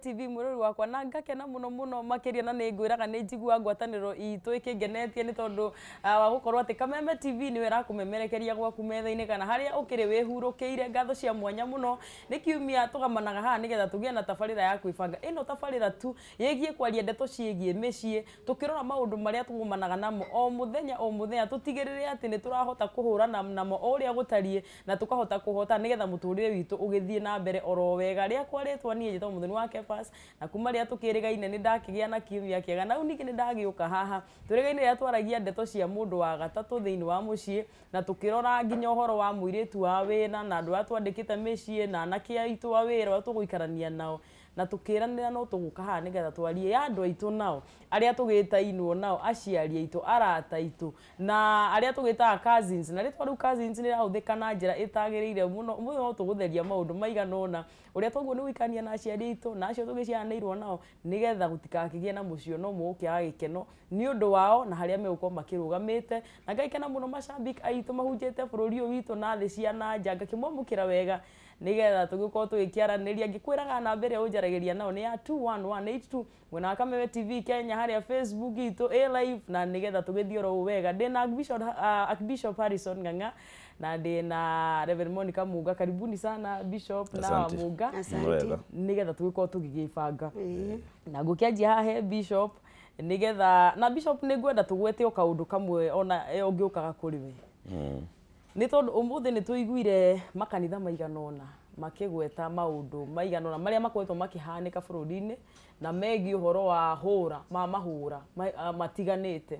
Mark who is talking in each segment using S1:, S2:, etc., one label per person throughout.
S1: TV mwĩrori wakwa na ngakena mũno mũno makĩria na nĩ ngwĩraga nĩ njiguaga ngwatanĩro itũ ĩkĩngenetie nĩ tondũ wa gũkorwo atĩ Kameme TV nĩwe ĩrakũmemerekeria gwaku metha-inĩ kana harĩa ũkĩrĩ wĩhurũkĩire. Ngatho cia mwanya mũno nĩ kiumia tũgamanaga haha nĩgetha tũgĩe na tabarĩra ya kwĩbanga ĩno tabarĩra tu yĩgiĩ kwaria ndeto ciĩgiĩ mĩciĩ tũkĩrora maũndũ marĩa tũgũmanaga namo o mũthenya o mũthenya tũtigĩrĩre atĩ nĩ tũrahota kũhũrana namo o ũrĩa gũtariĩ na tũkahota kũhota nĩgetha mũtũrĩre witũ ũgĩthiĩ na mbere oro wega. Rĩakwa rĩtwa niĩ njĩtagwo Mũthoni wa Kefas na kuma rĩrĩa tũkĩrĩgaine nĩ ndakĩgĩa na kiumia kĩega na rĩu ningĩ nĩ ndagĩũka haha tũrĩgaine rĩrĩa twaragia ndeto cia mũndũ wa gatatũ thĩinĩ wa mũciĩ na tũkĩrora nginya ũhoro wa mũirĩtu wa wĩra na andũ arĩa twandĩkĩte mĩciĩ na anake aitũ a wĩra arĩa tũgũikarania nao na tũkĩranĩra no tũgũka haha nĩgetha twarie ya andũ aitũ nao arĩa tũgĩtainwo nao aciari aitũ arata aitũ na arĩa tũgĩtaga cousins na rĩtwa rĩu cousins nĩ rĩrahũthĩka na njĩra ĩtagĩrĩire mũno. Ũmũthĩ no tũgũtheria maũndũ maigana ũna ũrĩa twaguo nĩ gũikarania na aciari aitũ na acio tũgĩciaranĩirwo nao nĩgetha gũtikakĩgĩe na mũciĩ ona ũmwe ũkĩaga gĩkeno nĩ ũndũ wao na harĩa megũkorwo makĩrũgamĩte. Na ngaikena mũno macambik aitũ mahunjĩte bũrũri ũyũ witũ na thĩ cia na nja ngakĩmwamũkĩra wega nĩgetha tũgĩkorwo tũgĩkĩaranĩria. Ngĩkwĩraga namba ĩrĩa ũnjaragĩria nao nĩ ya 21182 mwena wa Kameme TV Kenya harĩa Facebook itũ ĩ live na nĩgetha tũgĩthiĩ oro ũũ wega. Ndĩna Archbishop Harrison Ng'ang'a na ndĩna Reverend Monica Munga. Karibuni sana Bishop na
S2: Asante.
S1: Munga.
S3: Asante.
S2: Wega.
S1: Nĩgetha tũgĩkorwo tũgĩgĩbanga na ngũkĩanjia haha he Bishop nĩgetha na Bishop nĩ ngwenda tũgwete o kaũndũ kamwe ona ũngĩũkaga kũrĩ we nĩ tondũ ũmũthĩ nĩ tũiguire makanitha maigana ũna makĩgweta maũndũ maigana ũna marĩa makoretwo makĩhanĩka bũrũri-inĩ na megiĩ ũhoro wa hũra ma mahũra matiganĩte.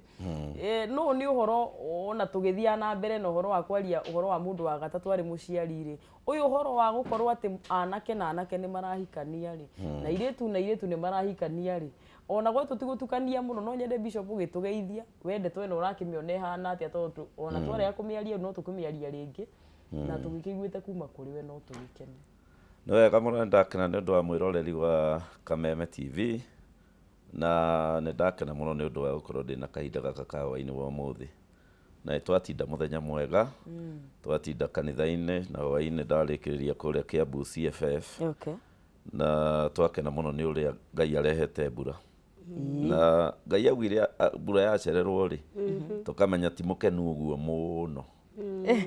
S1: No nĩ ũhoro ona tũgĩthiaga na mbere na ũhoro wa kwaria ũhoro wa mũndũ wa gatatũ arĩ mũciari rĩ, ũyũ ũhoro wa gũkorwo atĩ anake na anake nĩ marahikania rĩ na airĩtu na airĩtu nĩ marahikania rĩ, ona gwetũ ti gũtukania mũno no nyende Bishop ũgĩtũgeithia we ndeto ĩno ũrakĩmĩona ĩhana atĩa tondũ ona twarega kũmĩaria no tũkũmĩaria rĩngĩ na tũgĩkĩiguĩte kuma kũrĩ we no tũgĩkene.
S2: Nĩ wega mũno nĩ ndakena nĩ ũndũ wa mwĩroreri wa Kameme TV na nĩ ndakena mũno nĩ ũndũ wa gũkorwo ndĩna kahinda gaka ka hwaĩ-inĩ wa ũmũthĩ. Na nĩ twatinda mũthenya mwega, twatinda kanitha-inĩ na hwaĩ-inĩ ndarĩkĩrĩria kũrĩa Kiambu CFF. Na twakena mũno nĩ ũrĩa Ngai arehete mbura. Na Ngai augire mbura yacererwo rĩ, tũkamenya ti mũkenu ũguo mũno.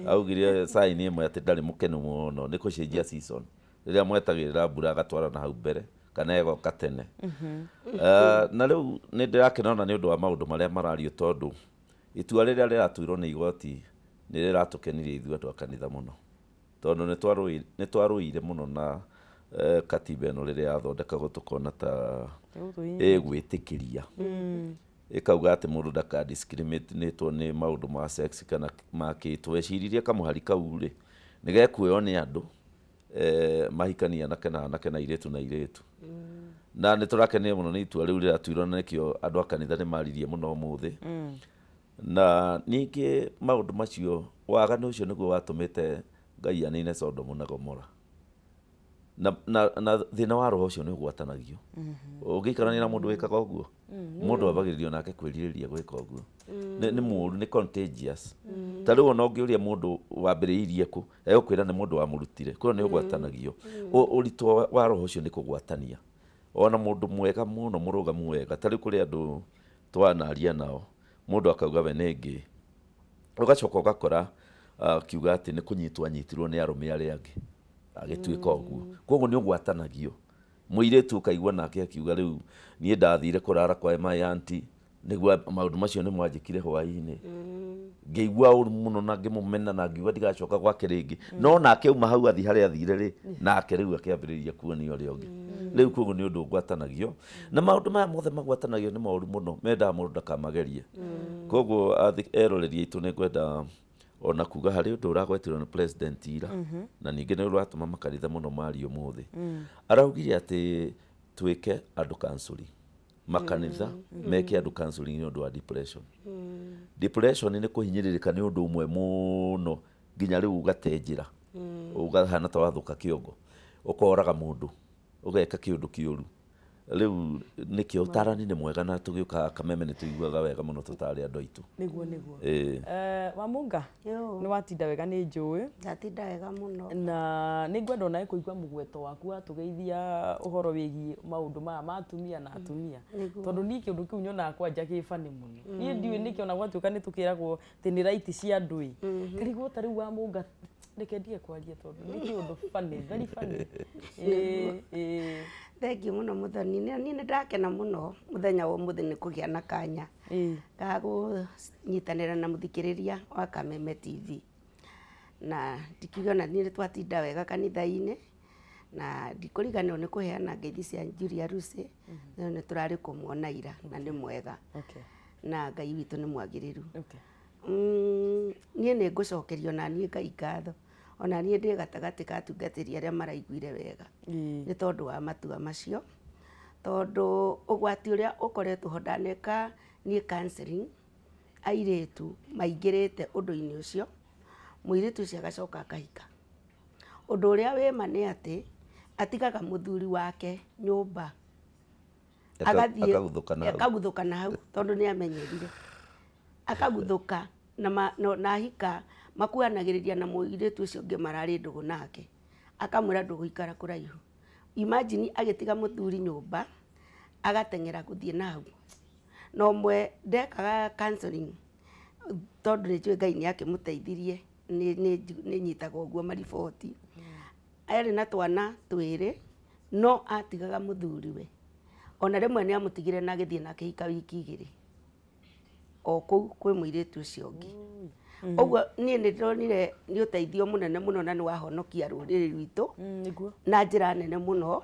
S2: Augire sign ĩmwe atĩ ndarĩ mũkenu mũno nĩ gũcenjia season. Rĩrĩa mwetagĩrĩra mbura agatwara na hau mbere kana ĩgoka tene. Na rĩu nĩ ndĩrakena ona nĩ ũndũ wa maũndũ marĩa marario tondũ itua rĩrĩa rĩratuirwo nĩ igoti nĩ rĩratũkenirie ithuĩ andũ a kanitha mũno tondũ nĩ twarũire mũno na katiba ĩno rĩrĩa yathondekagwo tũkona ta ĩgwĩtĩkĩria ĩkauga atĩ mũndũ ndaka discriminate nĩ maũndũ ma sex kana ma kĩ. Tweciririe kamũhari kau rĩ nĩ gekuoywo nĩ andũ mahikania anake na anake na airĩtu na airĩtu. Na nĩ tũrakenire mũno nĩ itua rĩu rĩratuirwo na nĩkĩo andũ a kanitha nĩ maririe mũno ũmũthĩ. Na ningĩ maũndũ macio waganu ũcio nĩguo watũmĩte Ngai anine Sodomu na Gomora. Na thĩna wa roho ũcio nĩ ũgwatanagio. Ũngĩikarania na mũndũ wĩkaga ũguo, mũndũ ambagĩrĩrio nake kwĩrirĩria gwĩka ũguo. Nĩ mũũru, nĩ contagious. Ta rĩu ona ũngĩũria mũndũ wambĩrĩirie kũ, egũkwĩra nĩ mũndũ wamũrutire. Koguo nĩ ũgwatanagio. Ũritũ wa roho ũcio nĩ kũgwatania. Ona mũndũ mwega mũno mũrũgamu wega, ta rĩu kũrĩ andũ twanaria nao, mũndũ akauga we nĩ ngĩ. Ũgacoka ũgakora akiuga atĩ nĩ kũnyitwo anyitirwo nĩ arũme arĩa angĩ agĩtuĩka ũguo. Koguo nĩ ũgwatanagio. Mũirĩtu ũkaigua nake akiuga rĩu niĩ ndathire kũrara kwa my auntie nĩguo maũndũ macio nĩ mwanjĩkire hwaĩ-inĩ. Ngĩigua ũru mũno na ngĩmũmena na ngiuga ndigacoka gwake rĩngĩ. No nake auma hau athiĩ harĩa athire rĩ, nake rĩu akĩambĩrĩria kuonio ũrĩa ũngĩ. Rĩu koguo nĩ ũndũ ũgwatanagio. Na maũndũ maya mothe magwatanagio nĩ moru mũno, mendaga mũndũ ndakamagerie. Koguo eroreri aitũ nĩ ngwenda ona kuga harĩ ũndũ ũragwetirwo nĩ president ira na ningĩ nĩ ũratũma makanitha mũno marie ũmũthĩ. Araugire atĩ twĩke andũ counseling. Makanitha meke andũ counseling nĩ ũndũ wa depression. Depression nĩ kũhinyĩrĩrĩka nĩ ũndũ ũmwe mũno nginya rĩu ũgate njĩra. Ũkahana ta wathũka kĩongo. Ũkoraga mũndũ, ũgeka kĩũndũ kĩũru. Rĩu nĩkĩo ũtarani nĩ mwega na tũgĩũka Kameme nĩ tũiguaga wega mũno tũtarĩ andũ aitũ.
S1: Nĩguo nĩguo.
S2: Ĩĩ.
S1: Wamunga
S3: Yo.
S1: nĩ watinda wega nĩ njũĩ.
S3: Ndatinda wega mũno.
S1: Na nĩ ngwenda onawe kũigua mũgweto waku watũgeithia ũhoro wĩgiĩ maũndũ maya ma atumia na atumia.
S3: Nĩguo.
S1: Tondũ niĩ kĩũndũ kĩu nyonaga kwanja kĩ funny mũno. Niĩ ndiũĩ nĩkĩ ona gwatuĩka nĩ tũkĩragwo atĩ nĩ right cia andũ ĩ. Ngarigwo ta rĩu Wamunga, reke ndige kwaria tondũ nĩ kĩũndũ funny, very funny. Ĩĩ, ĩĩ.
S3: Thengiũ mũno Mũthoni. Niĩ nĩ ndakena mũno mũthenya wa ũmũthĩ nĩ kũgĩa na kanya ga kũnyitanĩra na mũthikĩrĩria wa Kameme TV. Na ndikiuga ona niĩ nĩ twatinda wega kanitha-inĩ na ndikũriganĩrwo nĩ kũheana ngeithi cia Julia Lucy, no nĩ tũrarĩ kũmuona ira na nĩ mwega. Na Ngai witũ nĩ mwagĩrĩru. Niĩ nĩ ngũcokerio na niĩ Ngai ngatho. Ona niĩ ndĩ gatagatĩ ka atungatĩri arĩa maraiguire wega. Nĩ tondũ wa matua macio. Tondũ ũgwati ũrĩa ũkoretwo ho ndaneka niĩ counseling, airĩtu maingĩrĩte ũndũ-inĩ ũcio, mũirĩtu ũcio agacoka akahika. Ũndũ ũrĩa wĩ ma nĩ atĩ, atigaga mũthuri wake nyũmba. Agathiĩ
S2: Akaguthũka na hau.
S3: Akaguthũka na hau, tondũ nĩ amenyerire. Akaguthũka na ahika, makuhanagĩrĩria na mũirĩtu ũcio ũngĩ mararĩ ndũgũ nake. Akamwĩra ndũgũikara kũraihu. Imagine agĩtiga mũthuri nyũmba, agateng'era gũthiĩ na hau. Na ũmwe ndekaga counseling, tondũ nĩ njũĩ Ngai nĩ akĩmũteithirie, nĩ nyitaga ũguo mariboti. Arĩ na twana twĩrĩ, no atigaga mũthuriwe. Ona rĩmwe nĩ amũtigire na agĩthiĩ na akĩhika wiki igĩrĩ. O kũu kwĩ mũirĩtu ũcio ũngĩ. Ũguo niĩ nĩ ndĩronire nĩ ũteithio mũnene mũno na nĩ wahonokia rũrĩrĩ rwitũ.
S1: Nĩguo.
S3: Na njĩra nene mũno.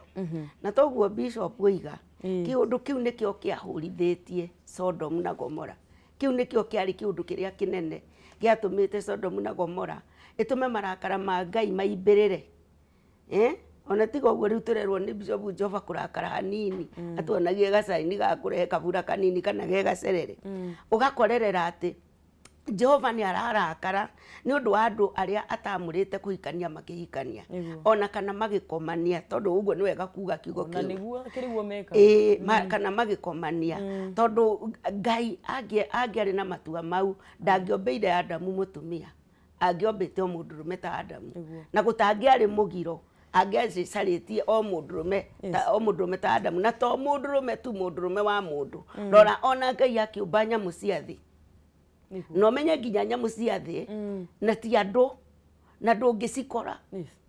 S3: Na toguo Bishop oiga, kĩũndũ kĩu nĩkĩo kĩahũrithĩtie Sodom na Gomora. Kĩu nĩkĩo kĩarĩ kĩũndũ kĩrĩa kĩnene gĩatũmĩte Sodom na Gomora ĩtũme marakara ma Ngai maimbĩrĩre. Ona tiga ũguo rĩu tũrerwo nĩ Bishop Jehova kũrakara hanini, atuonagie gacaini ga kũrehe kabura kanini kana ge gacerere. Ũgakorerera atĩ Jehova nĩ ararakara nĩ ũndũ wa andũ arĩa atamũrĩte kũhikania makĩhikania. Ona kana magĩkomania, tondũ ũguo nĩ wega kuga kiugo
S1: Ona
S3: kĩu.
S1: nĩguo kĩrĩguo mekaga.
S3: Ĩĩ, kana magĩkomania. Tondũ Ngai angĩarĩ na matua mau, ndangĩombĩire Adamu mũtumia. Angĩombĩte o mũndũrũme ta Adamu. Na gũtangĩarĩ mũgiro, angĩacarĩtie o mũndũrũme ta, o mũndũrũme ta Adamu. Na to mũndũrũme tu, mũndũrũme wa mũndũ. Rora ona Ngai akĩũmba nyamũ cia thĩ. Na ũmenye nginya nyamũ cia thĩ, na ti andũ, na ndũngĩcikora.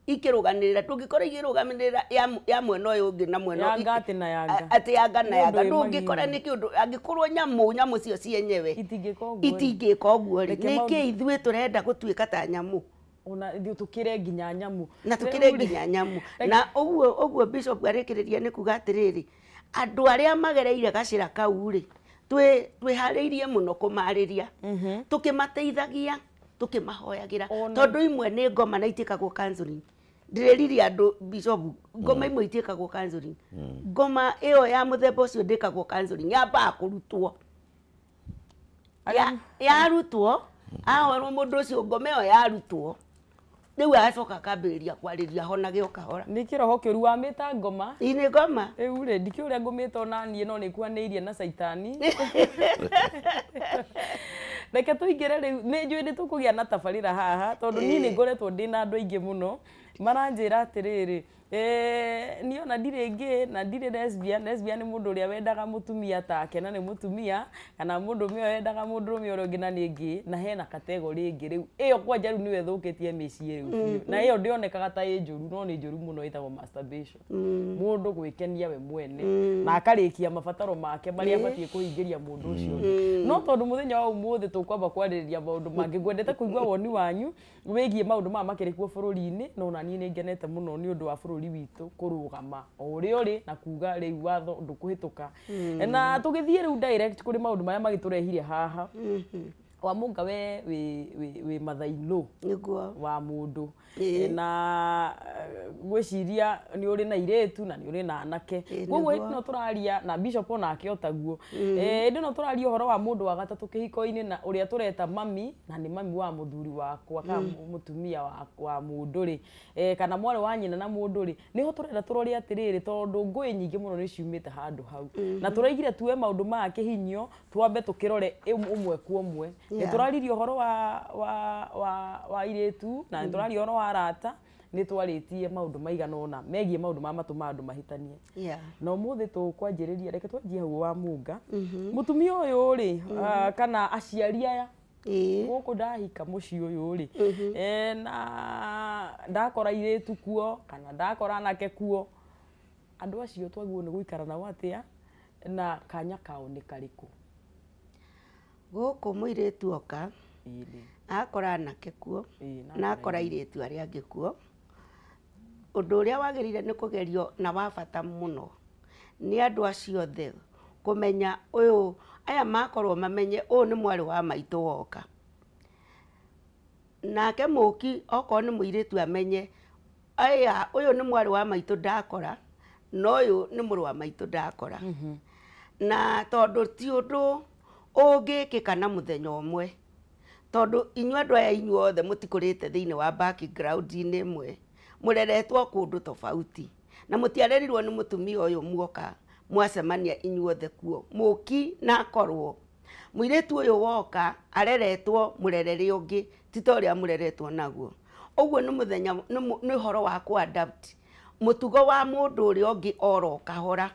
S3: Ikĩrũganĩrĩra, ndũngĩkora ikĩrũgamĩrĩra ya mwena ũyũ ũngĩ na mwena
S1: Yanga atĩ na yanga.
S3: Atĩ yanga na
S1: Nĩ ũndũ
S3: yanga.
S1: wĩ
S3: Ndũngĩkora
S1: magigi.
S3: nĩ kĩũndũ, angĩkorwo nyamũ cio cienyewe
S1: Itingĩka ũguo rĩ.
S3: itingĩka ũguo rĩ.
S1: Reke
S3: Nĩkĩ
S1: maũndũ
S3: ithuĩ tũrenda gũtuĩka ta nyamũ?
S1: Ona ithuĩ tũkĩre nginya nyamũ.
S3: Na tũkĩre
S1: Rĩu rĩ,
S3: nginya nyamũ. Na ũguo Bishop arĩkĩrĩria nĩ kuga atĩrĩrĩ, andũ arĩa magereire gacĩra kau rĩ, twĩharĩirie mũno kũmarĩria. Tũkĩmateithagia, tũkĩmahoyagĩra. Tondũ imwe nĩ ngoma na itiĩkagwo counseling. Ndĩreririe andũ Bishop, ngoma imwe itiĩkagwo counseling. Ngoma ĩyo ya mũthemba ũcio ndĩkagwo counseling, yambaga kũrutwo. Yarutwo, ahorwo mũndũ ũcio ngoma ĩyo yarutwo. Rĩu agacoka akambĩrĩria kwarĩria honage o kahora.
S1: Nĩ kĩroho kĩũru wamĩta ngoma.
S3: Ĩ nĩ ngoma.
S1: Rĩu rĩ, ndikĩũĩ ũrĩa ngũmĩta ona niĩ no nĩkuanĩirie na caitani. Reke tũingĩre rĩu, nĩ njũĩ nĩ tũkũgĩa na tabarĩra haha, tondũ niĩ nĩ ngoretwo ndĩna andũ aingĩ mũno maranjĩra atĩrĩrĩ, niĩ ona ndirĩ gay na ndirĩ lesbian. Lesbian nĩ mũndũ ũrĩa wendaga mũtumia take na nĩ mũtumia, kana mũndũrũme ũrĩa wendaga mũndũrũme ũrĩa ũngĩ na nĩ gay, na hena category ĩngĩ rĩu. Ĩyo kwanja rĩu nĩyo ĩthũkĩtie mĩciĩ rĩu biũ. Na ĩyo ndĩonekaga ta ĩ njũru, no nĩ njũru mũno, ĩtagwo masturbation. Mũndũ gwĩkenia we mwene na akarĩkia mabataro make marĩa abatiĩ kũhingĩria mũndũ ũcio ũngĩ. No tondũ mũthenya wa ũmũthĩ tũkwamba kwarĩrĩria maũndũ mangĩ, ngwendete kũigua woni wanyu wĩgiĩ maũndũ maya makĩrĩ kuo bũrũri-inĩ, no ona niĩ nĩ ngenete mũno nĩ ũndũ wa bũrũri witũ kũrũgama o ũrĩa ũrĩ na kuga rĩu watho ndũkũhĩtũka. Na tũgĩthiĩ rĩu direct kũrĩ maũndũ marĩa magĩtũrehire haha. Wa Mũnga we wĩ mathainũ
S3: nĩguo
S1: wa mũndũ na ngwĩciria nĩ ũrĩ na irĩtu na nĩ ũrĩ na anake, koguo hĩndĩ ĩno tũraria na bishop onake otaguo, hĩndĩ ĩno tũraria ũhoro wa mũndũ wa gatatũ kĩhiko-inĩ na ũrĩa tũreta mami, na nĩ mami wa mũthuri wakwa kana mũtumia wa mũndũ rĩ, kana mwarĩ wa nyina na mũndũ rĩ, nĩho tũrenda tũrore atĩrĩrĩ, tondũ ngũĩ nyingĩ mũno nĩ ciumĩte handũ hau, na tũraigire tuwe maũndũ maya kĩhinyio twambe tũkĩrore ũmwe kwa ũmwe. Nĩ tũraririe ũhoro wa irĩtu na nĩ tũraria ũhoro wa arata, nĩ twarĩtie maũndũ maigana ũna megiĩ maũndũ ma matũma andũ mahĩtanie. Na ũmũthĩ tũkwanjĩrĩria, reke twanjie hau wa Mũnga. Mũtumia ũyũ rĩ, kana aciari aya gũkũ ndahika mũciĩ ũyũ rĩ, na ndakora irĩtu kuo kana ndakora anake kuo, andũ acio twagĩrĩirwo nĩ gũikara nao atĩa na kanya kao nĩ karĩkũ?
S3: Gũkũ mũirĩtu oka akora anake kuo na akora airĩtu arĩa angĩ kuo, ũndũ ũrĩa wagĩrĩire nĩ kũgerio na wa bata mũno nĩ andũ acio othe kũmenya ũyũ, aya makorwo mamenye ũyũ nĩ mwarĩ wa maitũ woka, nake mũki okorwo nĩ mũirĩtu amenye aya ũyũ nĩ mwarĩ wa maitũ ndakora na ũyũ nĩ mũrũ wa maitũ ndakora. Na tondũ ti ũndũ ũngĩkĩka na mũthenya ũmwe, tondũ inyuĩ andũ aya inyuothe mũtikũrĩte thĩinĩ wa background-inĩ ĩmwe, mũreretwo kũndũ tofauti na mũtiarerirwo nĩ mũtumia ũyũ muoka mwacemania inyuothe kuo. Mũki na akorwo mũirĩtu ũyũ woka areretwo mũrerere ũngĩ ti ta ũrĩa mũreretwo naguo. Ũguo nĩ mũthenya nĩ ũhoro wa kũ-adapt mũtugo wa mũndũ ũrĩa ũngĩ oro kahora,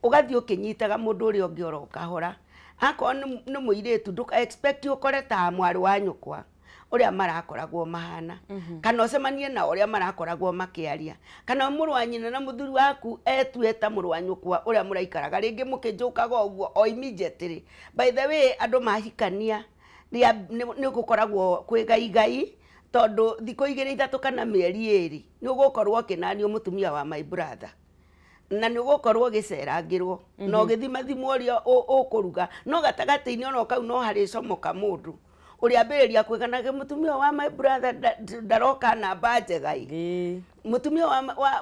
S3: ũgathiĩ ũkĩnyitaga mũndũ ũrĩa ũngĩ oro kahora. Akorwo nĩ mũirĩtu ndũka expect ũkore ta mwarĩ wa nyũkwa ũrĩa marakoragwo mahana, kana ũcemanie na ũrĩa marakoragwo makĩaria, kana mũrũ wa nyina na mũthuri waku etue ta mũrũ wa nyũkwa ũrĩa mũraikaraga rĩngĩ mũkĩnjũkaga ũguo o immediately. By the way, andũ mahikania nĩ gũkoragwo kwĩ gaigai, tondũ thikũ igĩrĩ ithatũ kana mĩeri ĩrĩ nĩ ũgũkorwo ũkĩnanio mũtumia wa my brother, na nĩ ũgũkorwo ũgĩcerangĩrwo na ũgĩthimathimwo ũrĩa ũkũruga, no gatagatĩ-inĩ ona kau no harĩcomoka mũndũ ũrĩambĩrĩria kwĩganaga mũtumia wa my brother ndaroka namba njega ĩ, mũtumia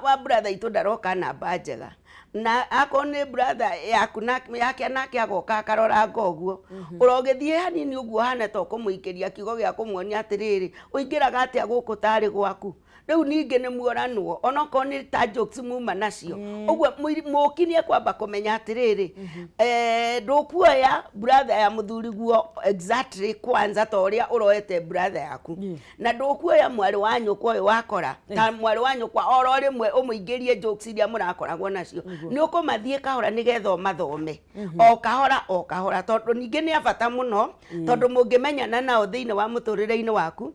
S3: wa brother itũ ndaroka namba njega, na akorwo nĩ brother yaku yake nake agoka akaroranga ũguo, ũrogĩthiĩ hanini ũguo hana ta ũkũmũikĩria kiugo gĩa kũmuonia atĩrĩrĩ, ũingĩraga atĩa gũkũ tarĩ gwaku. Rĩu ningĩ nĩ muoranwo onokorwo nĩ ta jokes muma nacio ũguo mũki nĩ ekwamba kũmenya atĩrĩrĩ, ndũkuoya brother ya mũthuri guo exactly kwanza ta ũrĩa ũroete brother yaku, na ndũkuoya mwarĩ wa nyũkwa ũyũ wakora ta mwarĩ wa nyũkwa oro rĩmwe ũmũingĩrie jokes iria mũrakoragwo nacio, nĩ ũkũmathiĩ kahora nĩgetha ũmathome o kahora o kahora, tondũ ningĩ nĩ a bata mũno, tondũ mũngĩmenyana nao thĩinĩ wa mũtũrĩre-inĩ waku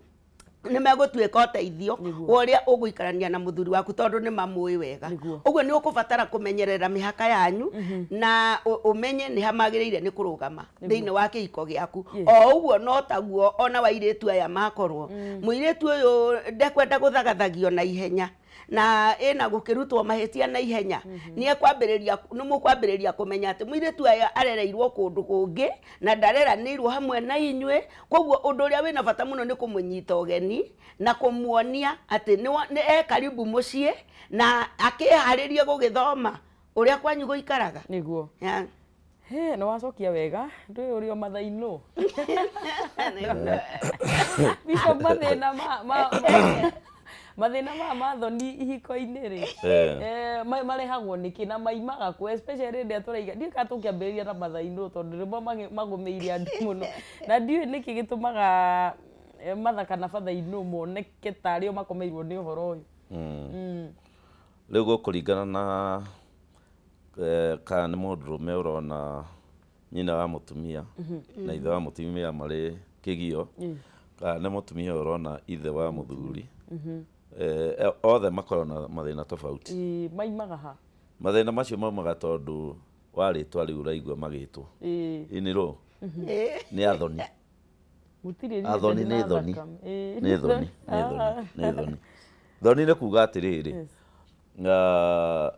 S3: nĩ megũtuĩka ũteithio wa ũrĩa ũgũikarania na mũthuri waku, tondũ nĩ mamũĩ wega. Ũguo nĩ ũkũbatara kũmenyerera mĩhaka yanyu na ũmenye nĩ ha magĩrĩire nĩ kũrũgama thĩinĩ wa kĩhiko gĩaku. O ũguo no taguo ona wairĩtu aya makorwo, mũirĩtu ũyũ ndekwenda gũthagathagio na ihenya na ĩna gũkĩrutwo mahĩtia na ihenya, nĩ ekwambĩrĩria nĩ mũkwambĩrĩria kũmenya atĩ mũirĩtu aya arereirwo kũndũ kũngĩ na ndareranĩirwo hamwe na inyuĩ. Koguo ũndũ ũrĩa wĩna bata mũno nĩ kũmũnyita ũgeni na kũmuonia atĩ nĩ e karibu mũciĩ na akĩharĩrie gũgĩthoma ũrĩa kwanyu gũikaraga.
S1: Nĩguo. He, nĩ wacokia wega, ndũĩ ũrĩ o mathainũ. Bishop, mathĩna mathĩna ma mathoni ihiko-inĩ rĩ, marehagwo nĩkĩ na maimaga kũ, especially rĩrĩa tũraiga, ndiũĩ kana tũngĩambĩrĩria na mathainũ tondũ nĩmo magũmĩire andũ mũno, na ndiũĩ nĩkĩ gĩtũmaga matha kana bathainũ moneke tarĩ o makomeirwo nĩ ũhoro ũyũ.
S2: Rĩu gũkũringana na kana nĩ mũndũrũme ũrona nyina wa mũtumia na ithe wa mũtumia marĩ kĩgio, kana nĩ mũtumia ũrona ithe wa mũthuri, othe makoragwo na mathĩna tofauti.
S1: Maimaga ha?
S2: Mathĩna macio maumaga tondũ wa rĩtwa rĩu ũraigua magĩtwo. Inĩrwo nĩ athoni. Athoni nĩ thoni. Nĩ thoni, nĩ thoni, nĩ thoni. Thoni nĩ kuga atĩrĩrĩ,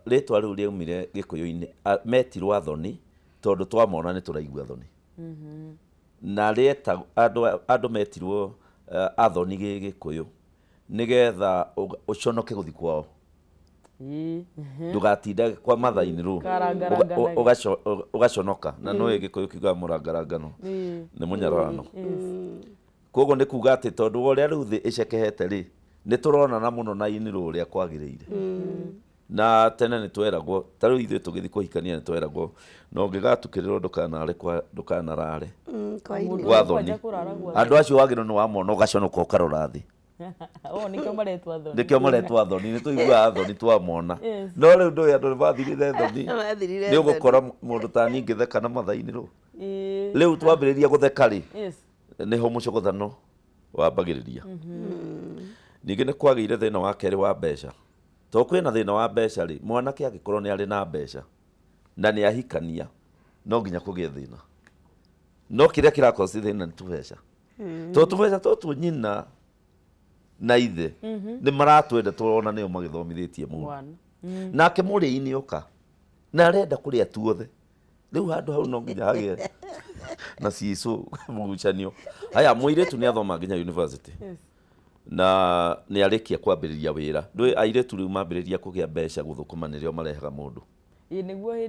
S2: rĩtwa rĩu rĩaumire Gĩkũyũ-inĩ, metirwo athoni tondũ twamona nĩ tũraigua thoni. Na rĩeta andũ metirwo athoni gĩgĩkũyũ nĩgetha ũconoke gũthiĩ kwao. Ndũgatinde kwa mathaini rũ ũgaconoka na no gĩkũyũ kiugaga mũrangarangano nĩ mũnyararano. Koguo nĩ kuga atĩ tondũ wa ũrĩa rĩu thĩ ĩcekehete rĩ nĩ tũronana mũno na inirũ ũrĩa kwagĩrĩire. Na tene nĩ tweragwo ta rĩu ithuĩ tũgĩthiĩ kũhikania nĩ tweragwo na ũngĩgatukĩrĩrwo ndũkanarare gwa thoni. Andũ acio wagĩrĩirwo nĩ wamona ũgaconoka ũkarora thĩ.
S1: Nĩkĩo maretwo athoni.
S2: Nĩkĩo maretwo athoni, nĩ tũiguaga athoni twamona. No rĩu ndũĩ andũ nĩ mathirire thoni. Nĩ ũgũkora mũndũ ta niĩ ngĩtheka na mathainĩ rũ. Rĩu twambĩrĩria gũtheka rĩ, nĩho mũcogothano wambagĩrĩria. Ningĩ nĩ kwagĩire thĩna wa kerĩ wa mbeca. Tondũ kwĩna thĩna wa mbeca rĩ, mwanake angĩkorwo nĩ arĩ na mbeca na nĩ ahikania no nginya kũgĩe thĩna. No kĩrĩa kĩrakosi thĩna nĩ tũbeca. Tondũ tũbeca tũtũ nyina na ithe nĩ maratwenda tũrona nĩo magĩthomithĩtie mũndũ. Nake mũrĩi oka na arenda kũrĩa tuothe. Rĩu handũ hau no nginya hagĩe na cicũ mũgucanio. Haya, mũirĩtu nĩ athoma nginya university. Na nĩ arĩkia kwambĩrĩria wĩra. Ndũĩ airĩtu rĩu mambĩrĩria kũgĩa mbeca gũthũkũma nĩrĩo marehaga mũndũ.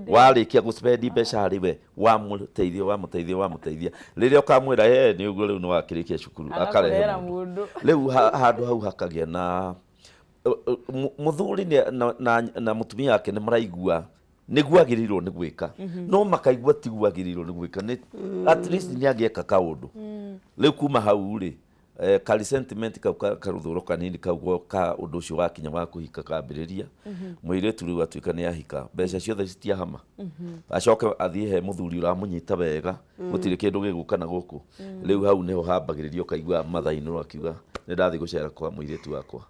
S2: Warĩkia gũspendi mbeca harĩ we, wamũteithia wamũteithia wamũteithia, rĩrĩa ũkamwĩra he nĩ ũguo rĩu nĩ wakĩrĩkia cukuru akarehe mũndũ. Rĩu handũ hau hakagĩa na mũthuri na mũtumia wake nĩ maraigua nĩguo agĩrĩirwo nĩ gwĩka, no makaigua tiguo agĩrĩirwo nĩ gwĩka, nĩ at least nĩ angĩeka kaũndũ. Rĩu kuma hau rĩ, ka resentment kau karuthũro kanini kau ka ũndũ ũcio wakinya wa kũhika kambĩrĩria. Mũirĩtu rĩu atuĩka nĩ ahika, mbeca ciothe citiahama. Acoke athiĩ he mũthuri ũramũnyita wega, gũtirĩ kĩndũ gĩgũka na gũkũ. Rĩu hau nĩho hambagĩrĩria ũkaigua mathainĩ akiuga nĩ ndathiĩ gũcera kwa mũirĩtu wakwa.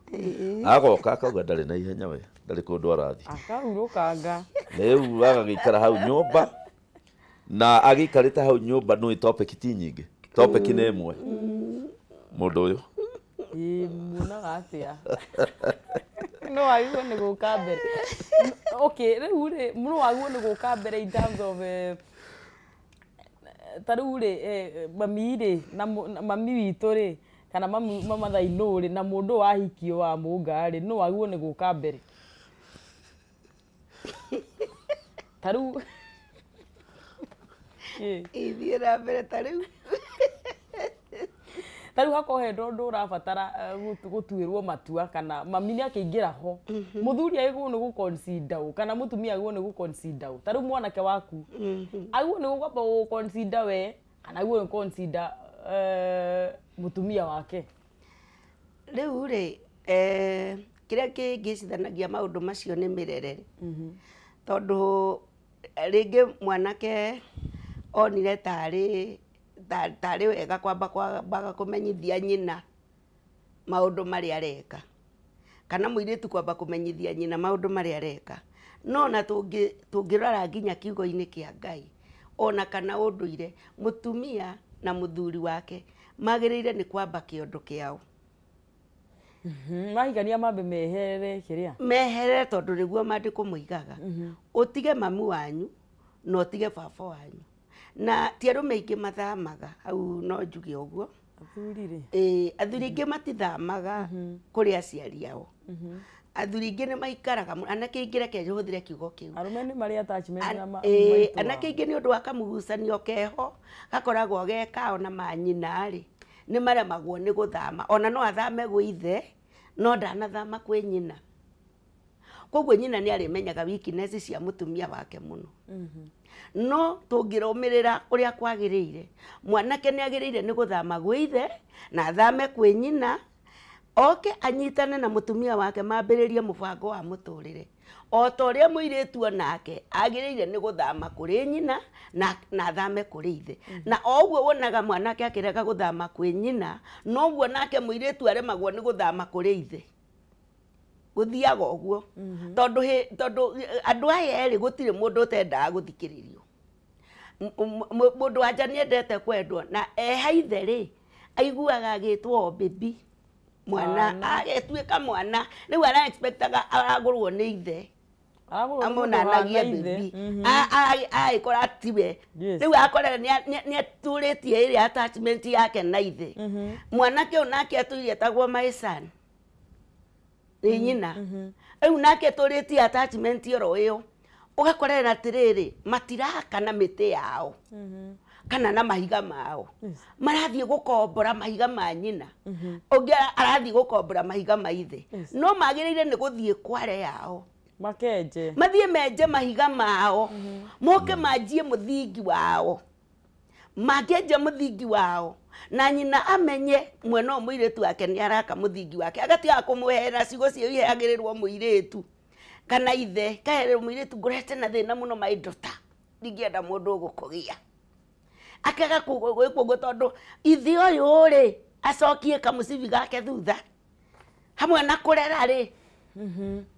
S2: Agoka akauga ndarĩ na ihenya we, ndarĩ kũndũ arathiĩ.
S1: Akahurũkanga.
S2: Rĩu agagĩikara hau nyũmba na agĩikarĩte hau nyũmba nĩ topic ti nyingĩ, topic nĩ ĩmwe. Mũndũ ũyũ
S1: muonaga atĩa? No wagĩrĩirwo nĩ gũka mbere. Okay, rĩu rĩ no wagĩrĩirwo nĩ gũka mbere in terms of ta rĩu rĩ mami rĩ na mami witũ rĩ kana mami mathainũ rĩ na mũndũ wahikio wa mũnga rĩ no wagĩrĩirwo nĩ gũka mbere. Ta rĩu
S3: ithiĩ na mbere ta rĩu.
S1: Ta rĩu hakorwo he ũndũ ũrabatara gũtuĩrwo matua kana mami nĩ akĩingĩra ho, mũthuri agĩrĩirwo nĩ gũ-consider ũ kana mũtumia agĩrĩirwo nĩ gũ-consider ũ. Ta rĩu mwanake waku agĩrĩirwo nĩ kwamba gũ-consider we kana agĩrĩirwo nĩ consider mũtumia wake.
S3: Rĩu rĩ kĩrĩa kĩngĩcithanagia maũndũ macio nĩ mĩrerere. Tondũ rĩngĩ mwanake onire tarĩ tarĩ wega kwamba kwambaga kũmenyithia nyina maũndũ marĩa areka, kana mũirĩtu kwamba kũmenyithia nyina maũndũ marĩa areka. No na tũngĩrora nginya kiugo-inĩ kĩa Ngai ona kana ũndũire, mũtumia na mũthuri wake magĩrĩire nĩ kwamba kĩondo kĩao.
S1: Mahikania mambe meherere kĩrĩa
S3: meherere, tondũ nĩguo maandĩko moigaga. Ũtige mamu wanyu na ũtige baba wanyu. Na ti arũme aingĩ mathamaga hau, no njuge ũguo.
S1: Athuri rĩ?
S3: Athuri aingĩ matithamaga kũrĩ aciari ao. Athuri aingĩ nĩ maikaraga, anake aingĩ reke hũthĩre kiugo kĩu.
S1: Arũme nĩ marĩ attachment na maitũ.
S3: Anake aingĩ nĩ ũndũ wa kamũgucanio keho gakoragwo ge kao na manyina rĩ, nĩ maremagwo nĩ gũthama. Ona no athame gwĩ ithe, no ndanathama kwĩ nyina. Koguo nyina nĩ arĩmenyaga weakness cia mũtumia wake mũno. No tũngĩrũmĩrĩra ũrĩa kwagĩrĩire, mwanake nĩ agĩrĩire nĩ gũthama gwĩ ithe na athame kwĩ nyina, oke anyitane na mũtumia wake mambĩrĩrie mũbango wa mũtũrĩre. O ta ũrĩa mũirĩtu onake agĩrĩire nĩ gũthama kũrĩ nyina na athame kũrĩ ithe. Na o ũguo wonaga mwanake akĩrega gũthama kwĩ nyina, noguo nake mũirĩtu aremagwo nĩ gũthama kũrĩ ithe. Gũthiaga ũguo. Tondũ andũ aya erĩ gũtirĩ mũndũ ũtendaga gũthikĩrĩrio. Mũndũ wa nja nĩendete kwendwo, na eha ithe rĩ aiguaga agĩtwo o baby. Mwana agĩtuĩka mwana, rĩu ara expectaga aragũrwo nĩ ithe. Amonanagia bibi agĩkora tiwe rĩu akorera nĩ atũrĩtie ĩrĩa attachment yake na ithe. Mwanake ũyũ nake atũire etagwo my son nĩ nyina. Rĩu nake atũrĩtie attachment oro ĩyo ũgakorera atĩrĩrĩ matiraka na mĩtĩ yao kana na mahiga mao. Marathiĩ gũkombora mahiga ma nyina, ũngĩ arathiĩ gũkombora mahiga ma ithe. No magĩrĩire nĩ gũthiĩ kware yao
S1: makenje,
S3: mathiĩ menje mahiga mao, moke manjie mũthingi wao. Mangĩenja mũthingi wao na nyina amenye mwena ũyũ mũirĩtu wake nĩ araka mũthingi wake, agatiga kũmũhera ciugo cio iheagĩrĩrwo mũirĩtu kana ithe kahererwo mũirĩtu ngorete na thĩna mũno my daughter, ndingĩenda mũndũ ũgũkũgia. Akaga gwĩkwo ũguo tondũ ithe ũyũ rĩ acokie kamũcibi gake thutha hamwe na kũrera rĩ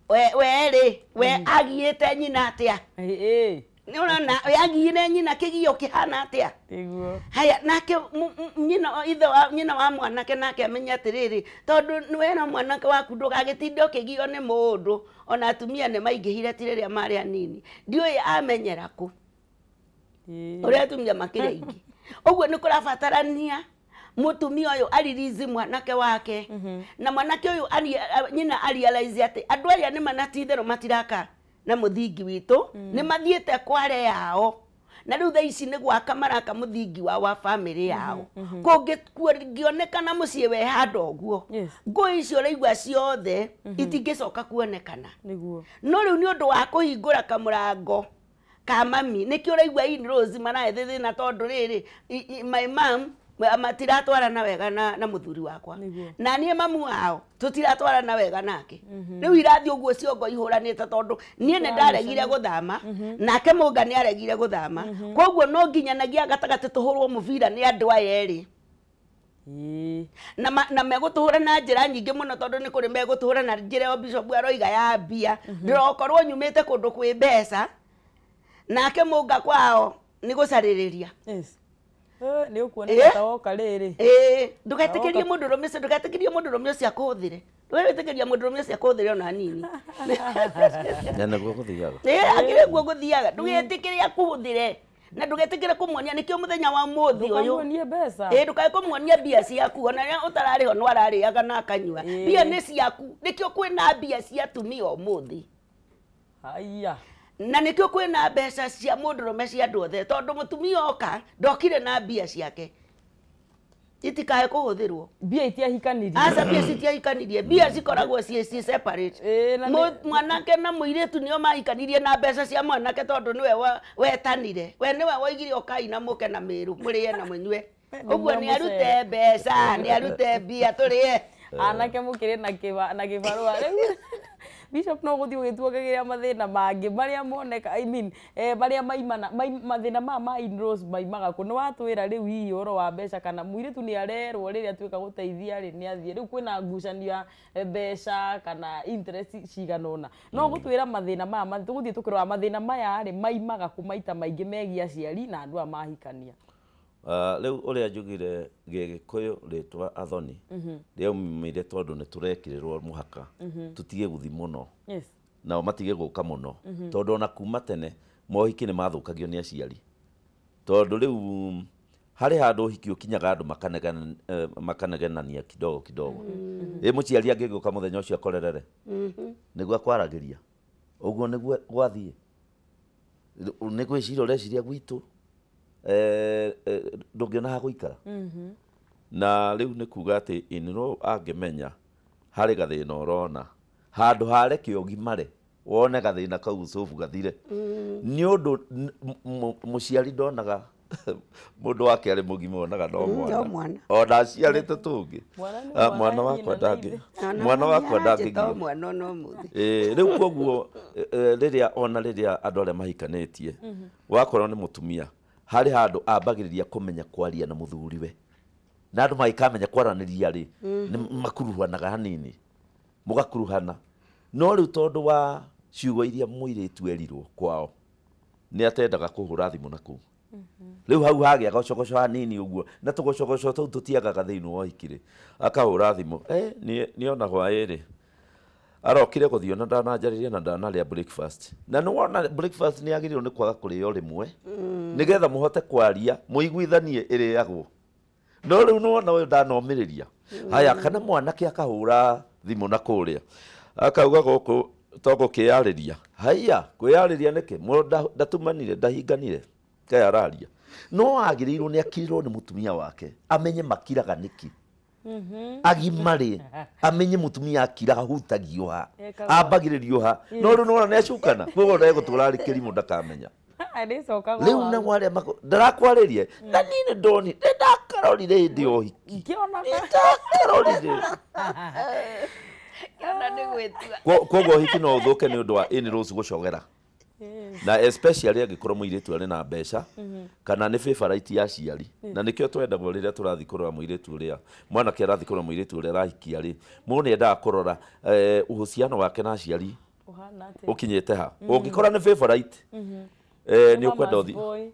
S3: we rĩ we agiĩte nyina atĩa? Nĩ ũrona we agiire nyina kĩgio kĩhana atĩa?
S1: Nĩguo.
S3: Haya nake nyina ithe wa nyina wa mwanake nake amenye atĩrĩrĩ tondũ nĩ wena mwanake waku ndũgagĩtinde ũkĩgio nĩ mũndũ ona atumia nĩ maingĩhire ti rĩrĩa marĩ anini. Ndiũĩ amenyera kũ ũrĩa atumia makĩrĩ aingĩ. Ũguo nĩ kũrabatarania mũtumia ũyũ aririzi mwanake wake na mwanake ũyũ nyina arealize atĩ andũ aya nĩ manatitherũ matiraka na mũthingi witũ nĩ mathiĩte kware yao na rĩu thaa ici nĩ gwaka maraka mũthingi wao wa famĩlĩ yao. Kũngĩonekana mũciĩ we handũ ũguo ngũĩ icio ũraigua ciothe itingĩcoka kuonekana.
S1: Nĩguo.
S3: No rĩu nĩ ũndũ wa kũhingũra kamũrango ka mami nĩkĩo ũraigua in-laws maraethe thĩna tondũ rĩrĩ my mom matiratwarana wega na mũthuri wakwa na niĩ mamu wao tũtiratwarana wega nake. Rĩu irathiĩ ũguo ciongo ihũranĩte tondũ niĩ nĩ ndaregire gũthama nake mũnga nĩ aregire gũthama, koguo no nginyanagia gatagatĩ tũhũrwo mũbira nĩ andũ aya erĩ na megũtũhũra na njĩra nyingĩ mũno tondũ nĩ kũrĩ megũtũhũra na njĩra ĩyo Bishop aroiga ya mbia. Ndĩrokorwo nyumĩte kũndũ kwĩ mbeca nake mũnga kwao nĩ gũcarĩrĩria.
S1: Nĩ ũkuoneka ta woka rĩrĩ.
S3: Ndũgetĩkĩrie mũndũrũme ũcio, ndũgetĩkĩrie mũndũrũme ũcio akũhũthĩre. Ndũgetĩkĩrie mũndũrũme ũcio akũhũthĩre ona hanini.
S2: Na nĩguo gũthiaga.
S3: Akĩrĩ guo gũthiaga. Ndũgetĩkĩre akũhũthĩre na ndũgetĩkĩre kũmuonia nĩkĩo mũthenya wa ũmũthĩ ũyũ.
S1: Ndũkamuonie mbeca.
S3: Ndũkae kũmuonia mbia ciaku ona rĩrĩa ũtararĩho no ararĩaga na akanyua. Mbia nĩ ciaku, nĩkĩo kwĩna mbia cia atumia ũmũthĩ.
S1: Haiya.
S3: Na nĩkĩo kwĩna mbeca cia mũndũrũme cia andũ othe tondũ mũtumia oka ndokire na mbia ciake itikae kũhũthĩrwo.
S1: Mbia itiahikanirie.
S3: Aca mbia citiahikanirie, mbia cikoragwo ciĩ separate. Mwanake na mũirĩtu nĩo mahikanirie na mbeca cia mwanake tondũ nĩwe wetanire, we nĩwe woigire ũkai na mũke na mĩrũ mũrĩe na mũnyue. Ũguo nĩ arute mbeca, nĩ arute mbia tũrĩe.
S1: Anake mũkĩrĩ na kĩbarũa rĩu. Bishop no gũthiĩ ũgĩtuongagĩrĩra mathĩna mangĩ marĩa moneka, I mean marĩa maimana mathĩna maya ma in-laws maimaga kũ. Nĩ watwĩra rĩu hihi ũhoro wa mbeca kana mũirĩtu nĩ arerwo rĩrĩa atuĩka gũteithia rĩ nĩ athiĩ. Rĩu kwĩna ngucanio ya mbeca kana interest cigana ũna. No gũtwĩra mathĩna maya tũgũthiĩ tũkĩrora mathĩna maya rĩ maimaga kũ maita maingĩ megiĩ aciari na andũ aya mahikania.
S2: Rĩu ũrĩa njugire Gĩgĩkũyũ rĩtwa Athoni rĩaumire tondũ nĩ tũrekĩrĩrwo mũhaka tũtige gũthiĩ mũno nao matige gũka mũno tondũ ona kuma tene mohiki nĩ mathũkagio nĩ aciari tondũ rĩu harĩ handũ ũhiki ũkinyaga andũ makanegenania kidogo kidogo. Ĩ mũciari angĩgĩũka mũthenya ũcio akorerere nĩguo akwaragĩria ũguo nĩguo gwathiĩ nĩ gwĩciria ũreciria gwitũ ndũngĩona ha gũikara. Na rĩu nĩ kuga atĩ in-law angĩmenya harĩ gathĩna ũrona handũ hareke ũgimare wone gathĩna kau cubu gathire nĩ ũndũ mũciari ndonaga mũndũ wake arĩ mũgima onaga no mwana ona aciarĩte tũngĩ mwana wakwa ndangĩ mwana wakwa ndangĩgio rĩu koguo rĩrĩa ona rĩrĩa andũ arĩa mahikanĩtie wakorwo nĩ mũtumia harĩ handũ ambagĩrĩria kũmenya kwaria na mũthuriwe na andũ magĩkamenya kwaranĩria rĩ nĩ makuruhanaga hanini mũgakuruhana. No rĩu tondũ wa ciugo iria mũirĩtu erirwo kwao nĩ atendaga kũhũra thimũ na kũu rĩu hau hagĩa gocogoco hanini ũguo na tũgocogoco tũu tũtiagaga thĩinĩ wa ũhiki rĩ akahũra thimũ nĩ ona hwaĩ rĩ Arokire gũthiĩ na ndananjarĩria na ndanarĩa breakfast. Na nĩ wona breakfast nĩ yagĩrĩirwo nĩ kwaga kũrĩo rĩmwe nĩgetha mũhote kwaria mũiguithanie ĩrĩagwo. No rĩu nĩ wona ũyũ ndanomĩrĩria. Haya, kana mwanake akahũra thimũ na kũrĩa akauga gũkũ to gũkĩyarĩria. Haya, kwĩyarĩria nĩkĩ? Mũndũ ndatumanire, ndahinganire, kaĩ araria. No agĩrĩirwo nĩ akirĩrwo nĩ mũtumia wake amenye makiraga nĩkĩ. Agimarĩ amenye mũtumia akira ahutagio ha, ambagĩrĩrio ha. No rĩu nĩwona nĩ acukana, koguo ndegũtũra arĩ kĩrimũ ndakamenya. Rĩu nao arĩa ndarakwarĩria na niĩ nĩ ndoni nĩ ndakarorire hĩndĩ ya ũhiki, nĩ ndakarorire. Koguo ũhiki no ũthũke nĩ ũndũ wa in-laws gũcogera, na especially angĩkorwo mũirĩtu arĩ na mbeca kana nĩ favorite ya aciari. Na nĩkĩo twendagwo rĩrĩa tũrathiĩ kũrora mũirĩtu ũrĩa mwanake arathiĩ kũrora mũirĩtu ũrĩa arahikia rĩ, mũndũ nĩ endaga kũrora uhusiano wake na aciari ũkinyĩte ha. Ũngĩkora nĩ favorite, nĩ ũkwenda ũthiĩ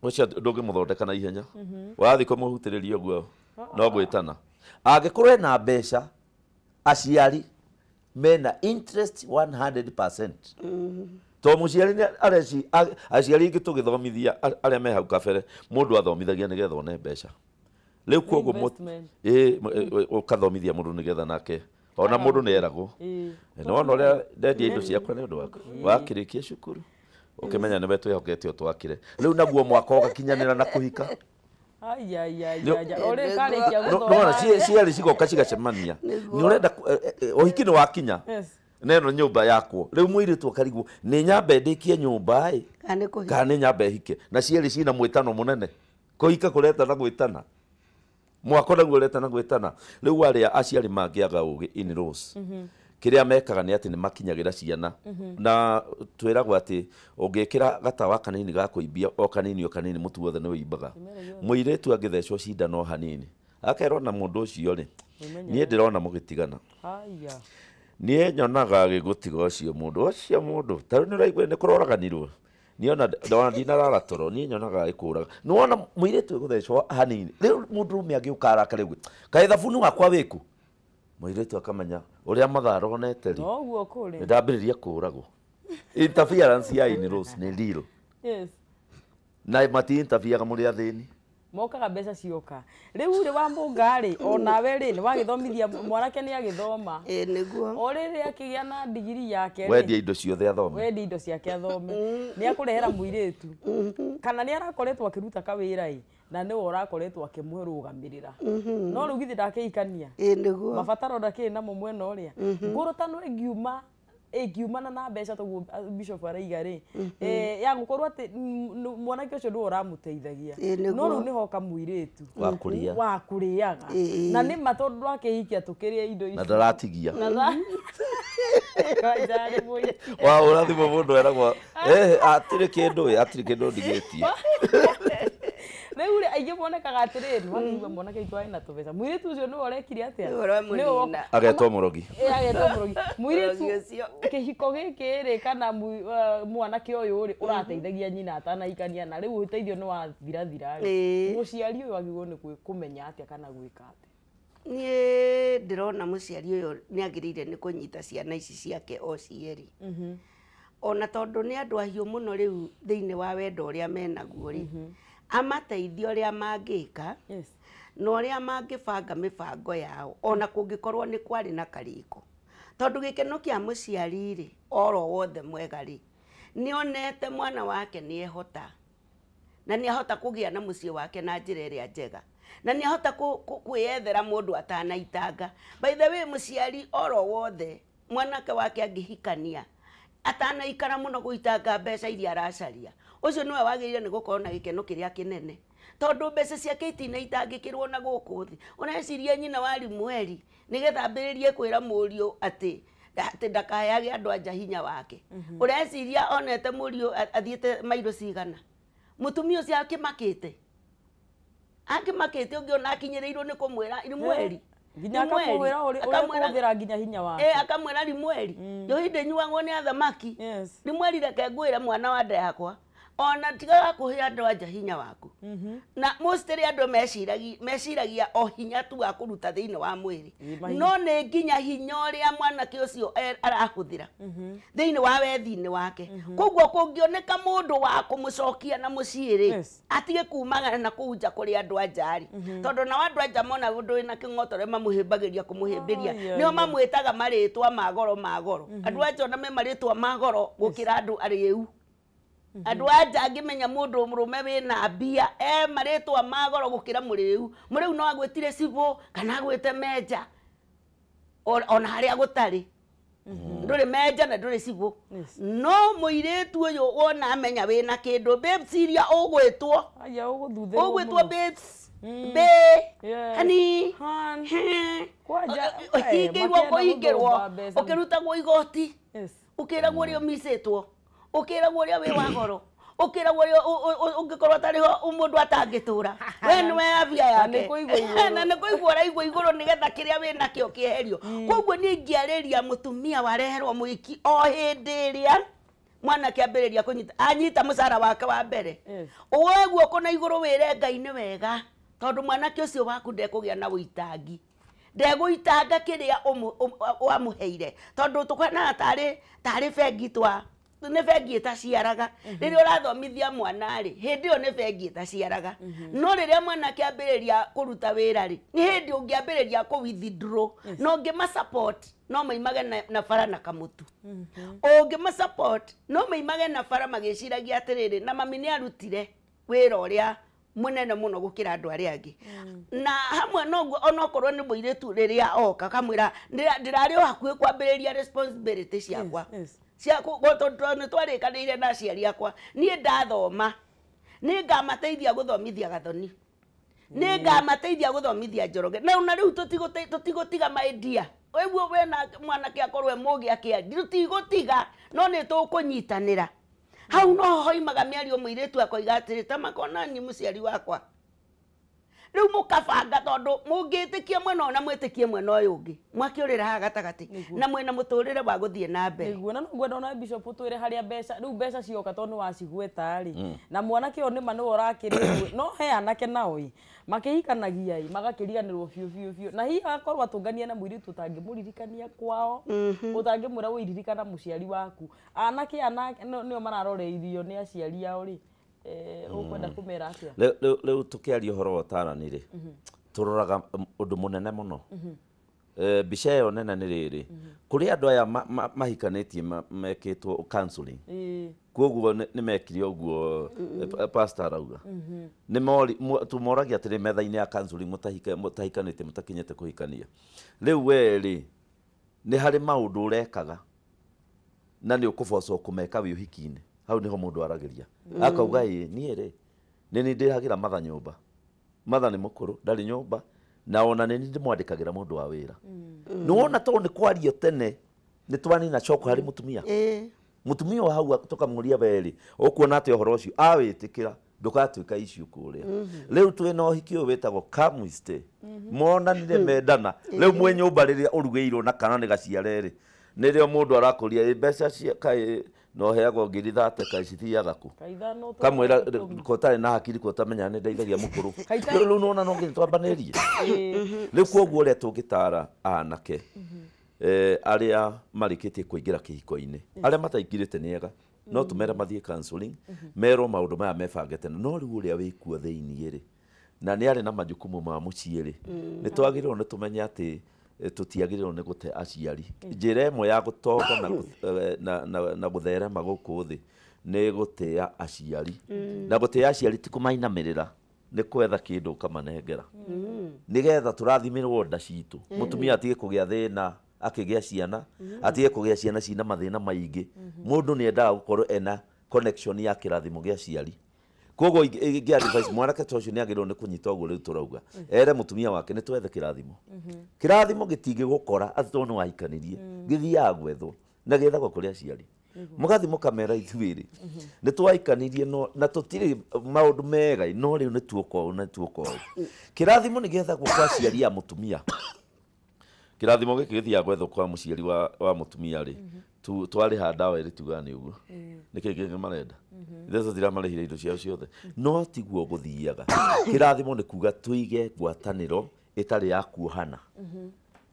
S2: ũcio ndũngĩmũthondeka na ihenya, wathiĩ kũmũhutĩrĩria ũguo no gwĩtana. Angĩkorwo ena mbeca, aciari mena interest 100%. To mũciari nĩ areci aciari aingĩ tũgĩthomithia arĩa me hau kabere, mũndũ athomithagia nĩgetha one mbeca. Rĩu koguo ũkathomithia mũndũ nĩgetha nake ona mũndũ nĩ eragwo nĩwona ũrĩa ndendia indo ciakwa nĩ ũndũ waku, wakĩrĩkia cukuru ũkĩmenya nĩwe twĩhokete ũtwakĩre. Rĩu naguo mwaka ũgakinyanĩra na kũhika. Nĩwona cierĩ cigoka cigacemania, nĩ ũrenda ũhiki nĩ wakinya neno nyũmba yakwo. Rĩu mũirĩtu akarigwo nĩ nyambe ndĩkie nyũmba ĩ kana nĩ nyambe hike, na cierĩ cina mwĩtano mũnene. Kũhika kũretana gwĩtana, mwako naguo ũretana gwĩtana. Rĩu arĩa aciari mangĩaga ũgĩ in-laws, kĩrĩa mekaga nĩ atĩ nĩ makinyagĩra ciana. Na twĩragwo atĩ ũngĩkĩra gatawa kanini ga kũimbia o kanini o kanini, mũtu wothe nĩ ũimbaga. Mũirĩtu angĩthecwo cindano hanini akerwo na mũndũ ũcio rĩ, niĩ ndĩrona mũgĩtigana, niĩ nyonaga agĩgũtiga ũcio mũndũ ũcio mũndũ ta rĩu nĩ ũraigua nĩ kũroraganirwo, niĩ ona ndona ndinarara toro, niĩ nyonaga agĩkũraga. Nĩwona mũirĩtu ĩgũthecwo hanini, rĩu mũndũrũme angĩũka arakare ũguo, kaĩ thabuni wakwa wĩkũ? Mũirĩtu akamenya ũrĩa mathaa aronete rĩ, nĩ ndambĩrĩria kũragwo. Interference ya in-laws nĩ real. Na mati interfere mũrĩ athĩni,
S1: mokaga mbeca cioka. Rĩu rĩ wa mũnga rĩ, onawe rĩ nĩ wagĩthomithia mwanake, nĩ agĩthoma o rĩrĩ akĩgĩa na ndigiri yake,
S2: wendia indo ciothe athome,
S1: wendia indo ciake athome, nĩ akũrehera mũirĩtu kana nĩ arakoretwo akĩruta kawĩra ĩ, na nĩwe ũrakoretwo akĩmũrũgamĩrĩra. No rĩu githĩ ndakĩhikania, mabataro ndakĩrĩ namo mwena ũrĩa ngũrũtano ĩngiuma ĩngiumana na mbeca toguo Bishop araiga rĩ, ya gũkorwo atĩ mwanake ũcio nĩwe ũramũteithagia, no rĩu nĩhoka mũirĩtu wa kũrĩaga, na nĩ ma tondũ ndwakĩhikia tũkĩrĩe indo ici
S2: na ndaratigia wahũra thimũ mũndũ eragwo atirĩ kĩndũ ĩ, atirĩ kĩndũ ndigĩtie.
S1: Rĩu rĩ aingĩ monekaga atĩrĩrĩ, nĩwakĩigua mwanake witũ arĩ na tũbeca, mũirĩtu ũcio nĩwe ũrekire atĩa?
S2: Agetwo mũrogi.
S1: Agetwo mũrogi mũirĩtu. Kĩhiko gĩkĩ rĩ, kana mwanake ũyũ rĩ ũrateithagia nyina atanahikania, na rĩu ũteithio nĩ wathirathira rĩ, mũciari ũyũ agĩrĩirwo nĩ kũmenya atĩa kana gwĩka atĩa?
S3: Niĩ ndĩrona mũciari ũyũ nĩ agĩrĩire nĩ kũnyita ciana ici ciake o cierĩ, ona tondũ nĩ andũ ahiũ mũno rĩu thĩinĩ wa wendo ũrĩa menaguo rĩ, amateithie ũrĩa mangĩka na ũrĩa mangĩbanga mĩbango yao, ona kũngĩkorwo nĩ kwarĩ na karĩko. Tondũ gĩkeno kĩa mũciari rĩ, oro wothe mwega rĩ, nĩ onete mwana wake nĩ ehota, na nĩ ahota kũgĩa na mũciĩ wake na njĩra ĩrĩa njega, na nĩ ahota kwĩyethera mũndũ atanaitanga. By the way, mũciari oro wothe mwanake wake angĩhikania atanaikara mũno gũitanga mbeca iria aracaria, ũcio nĩwe wagĩrĩire nĩ gũkorwo na gĩkeno kĩrĩa kĩnene, tondũ mbeca ciake itinaitangĩkĩrwo na gũkũ thĩ. Ũreciria nyina wa Rimueli nĩgetha ambĩrĩrie kwĩra mũriũ atĩ ndakaheage andũ anja hinya wake, ũreciria onete mũriũ athiĩte mairo cigana? Mũtumia ũcio akĩmakĩte, akĩmakĩte ũngĩona akinyĩrĩirwo nĩ kũmwĩra Rimueli,
S1: nginya akamwĩra ũrĩa ũkũhũthĩra nginya hinya wake,
S3: akamwĩra Rimueli njohi ndĩnyuagwo nĩ athamaki, Rimueli reke ngwĩre mwana wa nda yakwa, Ona tigaga kũhe andũ anja hinya waku. Na mostly andũ meciragia o hinya tu wa kũruta thĩinĩ wa mwĩrĩ. No nĩ nginya hinya ũrĩa mwanake ũcio arahũthĩra thĩinĩ wa wethi-inĩ wake. Koguo kũngĩoneka mũndũ wa kũmũcokia na mũciĩ rĩ, atige kumagana na kũu nja kũrĩ andũ anja rĩ. Tondũ nao andũ anja mona ũndũ wĩna kĩng'otore mamũhĩmbagĩria kũmũhĩmbĩria. Nĩo mamwĩtaga marĩtwa ma goro ma goro. Andũ anja ona me marĩtwa ma goro gũkĩra andũ arĩu. Andũ anja angĩmenya mũndũ mũrũme wĩna mbia marĩtwa ma goro gũkĩra mũrĩu. Mũrĩu no agwĩtire cibũ kana agwĩte menja ona harĩa gũtarĩ. Ndũrĩ menja na ndũrĩ cibũ. No mũirĩtu ũyũ wona amenya wĩna kĩndũ, babes iria ũgwĩtwo. Ũgwĩtwo babes. Bae, honey, ũhingĩirwo kũhingĩrwo, ũkĩrutagwo igoti, ũkĩragwo ũrĩa ũmicĩtwo, ũkĩragwo ũrĩa wĩ wa goro, ũkĩragwo ũrĩa ũngĩkorwo atarĩ ho mũndũ atangĩtũra. We nĩwe afya yake. Na nĩ kũigua ũraigua igũrũ nĩgetha kĩrĩa wĩ nakĩo kĩeherio. Koguo niĩ ingĩarĩria mũtumia wareherwo mũhiki o hĩndĩ ĩrĩa mwanake ambĩrĩria kũnyita anyita mũcara wake wa mbere. Ũoe guoko na igũrũ wĩre Ngai nĩ wega tondũ mwanake ũcio waku ndekũgĩa na ũitangi. Ndegũitanga kĩrĩa wamũheire tondũ tũkanaga tarĩ bengi twa nĩ bengi ĩtaciaraga. Rĩrĩa ũrathomithia mwana rĩ, hĩndĩ ĩyo nĩ bengi ĩtaciaraga. No rĩrĩa mwanake ambĩrĩria kũruta wĩra rĩ, nĩ hĩndĩ ũngĩambĩrĩria kũ withdraw. No ũngĩma support no maimage na bara na kamũtu. Ũngĩma support no maimage na bara magĩciragia atĩrĩrĩ, na mami nĩ arutire wĩra ũrĩa munene mũno gũkĩra andũ arĩa angĩ. Na hamwe noguo onokorwo nĩ mũirĩtu rĩrĩa oka kamwĩra ndĩrarĩ o hakuhĩ kwambĩrĩria responsibility ciakwa. Tondũ twarĩkanĩire na aciari akwa, niĩ ndathoma nĩ ngamateithia gũthomithia Gathoni, nĩ ngamateithia gũthomithia Njoroge. Na ona rĩu tũtigũtiga my dear, ũguo we na mwanake akorwo e mũgĩ akĩaria, tũtigũtiga no nĩ tũkũnyitanĩra. Hau no hoimaga mĩario mũirĩtu akoiga atĩrĩ, ta makona ni mũciari wakwa. Rĩu mũkabanga tondũ mũngĩtĩkia mwena ũyũ na mwĩtĩkie mwena ũyũ ũngĩ, mwakĩũrĩra haha gatagatĩ na mwĩna mũtũrĩre wa gũthiĩ na mbere.
S1: Nĩguo, na no ngwenda ona Bishop ũtwĩre harĩa mbeca rĩu mbeca cioka tondũ nĩ wacigweta rĩ, na mwanake ũyũ nĩma nĩwe ũrakĩrĩ no he anake nao ĩ makĩhikanagia ĩ magakĩriganĩrwo biũ biũ biũ, na hihi agakorwo atũngania na mũirĩtu ũtangĩmũririkania kwao, ũtangĩmwĩra wĩririkana mũciari waku. Anake nĩo mararoreirio nĩ aciari ao rĩ, ũkwenda kũmera atĩa?
S2: Rĩu tũkĩaria ũhoro wa ũtarani rĩ, tũroraga ũndũ mũnene mũno. Mbica ĩyo nene nĩ rĩrĩ, kũrĩ andũ aya mahikanĩtie mekĩtwo counseling. Koguo nĩ mekire ũguo pastor arauga. Tũmoragia atĩrĩ metha-inĩ ya counseling mũtahikanĩtie mũtakinyĩte kũhikania. Rĩu we rĩ, nĩ harĩ maũndũ ũrekaga na nĩ ũkũbocwo kũmeka wĩ ũhiki-inĩ. Hau niho mũndũ aragĩria. Akauga ĩ niĩ rĩ, nĩ niĩ ndĩhagĩra matha nyũmba. Matha nĩ mũkũrũ, ndarĩ nyũmba, na ona nĩ niĩ ndĩmwandĩkagĩra mũndũ wa wĩra. Nĩ wona tondũ nĩ kwario tene, nĩ twanina coko harĩ mũtumia. Mũtumia o hau tũkamũria we rĩ, ũkuona atĩ ũhoro ũcio awĩtĩkĩra, ndũgatuĩka issue kũrĩa. Rĩu twĩna ũhiki ũyũ wĩtagwo come we stay. Monanire mendana. Rĩu mwĩ nyũmba rĩrĩa ũrugĩirwo na kana nĩ gaciare rĩ, nĩrĩo mũndũ arakũria ĩ mbeca cia kaĩ no heagwo ngiri thate kaĩ cithiaga kũ? Kamwĩra ko ũtarĩ na hakiri ko ũtamenya nĩ ndeithagia mũkũrũ. Rĩu nĩwona no nginya twambanĩrie. Rĩu koguo ũrĩa tũngĩtara anake arĩa marĩkĩtie kũingĩra kĩhiko-inĩ, arĩa mataingĩrĩte nĩ ega, no tũmere mathiĩ counseling, merwo maũndũ maya mebange tene. No rĩu ũrĩa wĩkuo thĩiniĩ rĩ, na nĩ arĩ na majukumu ma mũciĩ rĩ, nĩ twagĩrĩirwo nĩ tũmenye atĩ tũtiagĩrĩirwo nĩ gũte aciari. Njĩra ĩmwe ya gũtonga na gũtherema gũkũ thĩ nĩ gũtĩa aciari. Na gũtĩa aciari ti kũmainamĩrĩra, nĩ kwetha kĩndũ ũkamanengera. Nĩgetha tũrathimĩrwo nda citũ. Mũtumia atige kũgĩa thĩna akĩgĩa ciana, atige kũgĩa ciana cina mathĩna maingĩ. Mũndũ nĩ endaga gũkorwo ena connection ya kĩrathimo gĩa aciari. Koguo ingĩ advice mwanake ta ũcio nĩ agĩrĩirwo nĩ kũnyita ũguo rĩu tũrauga. Ere mũtumia wake nĩ twethe kĩrathimo. Kĩrathimo gĩtingĩgũkora atĩ tondũ nĩ wahikanirie, gĩthiaga gwethwo na gĩethagwo kũrĩ aciari. Mũgathiĩ mũkamera ithuĩ rĩ, nĩ twahikanirie na tũtirĩ maũndũ mega, no rĩu nĩ tuoka ũũ na tuoka ũũ. Kĩrathimo nĩ gĩethagwo kwa aciari a mũtumia. Kĩrathimo gĩkĩ gĩthiaga gwethwo kwa mũciari wa mũtumia rĩ, Twarĩha ndawa ĩrĩ tugaga nĩ ũguo nĩkĩ kĩngĩ marenda ithe tũtiramarĩhire indo ciao ciothe no tiguo gũthiaga kĩrathimo nĩ kuga tũige ngwatanĩro ĩtarĩ ya kuohana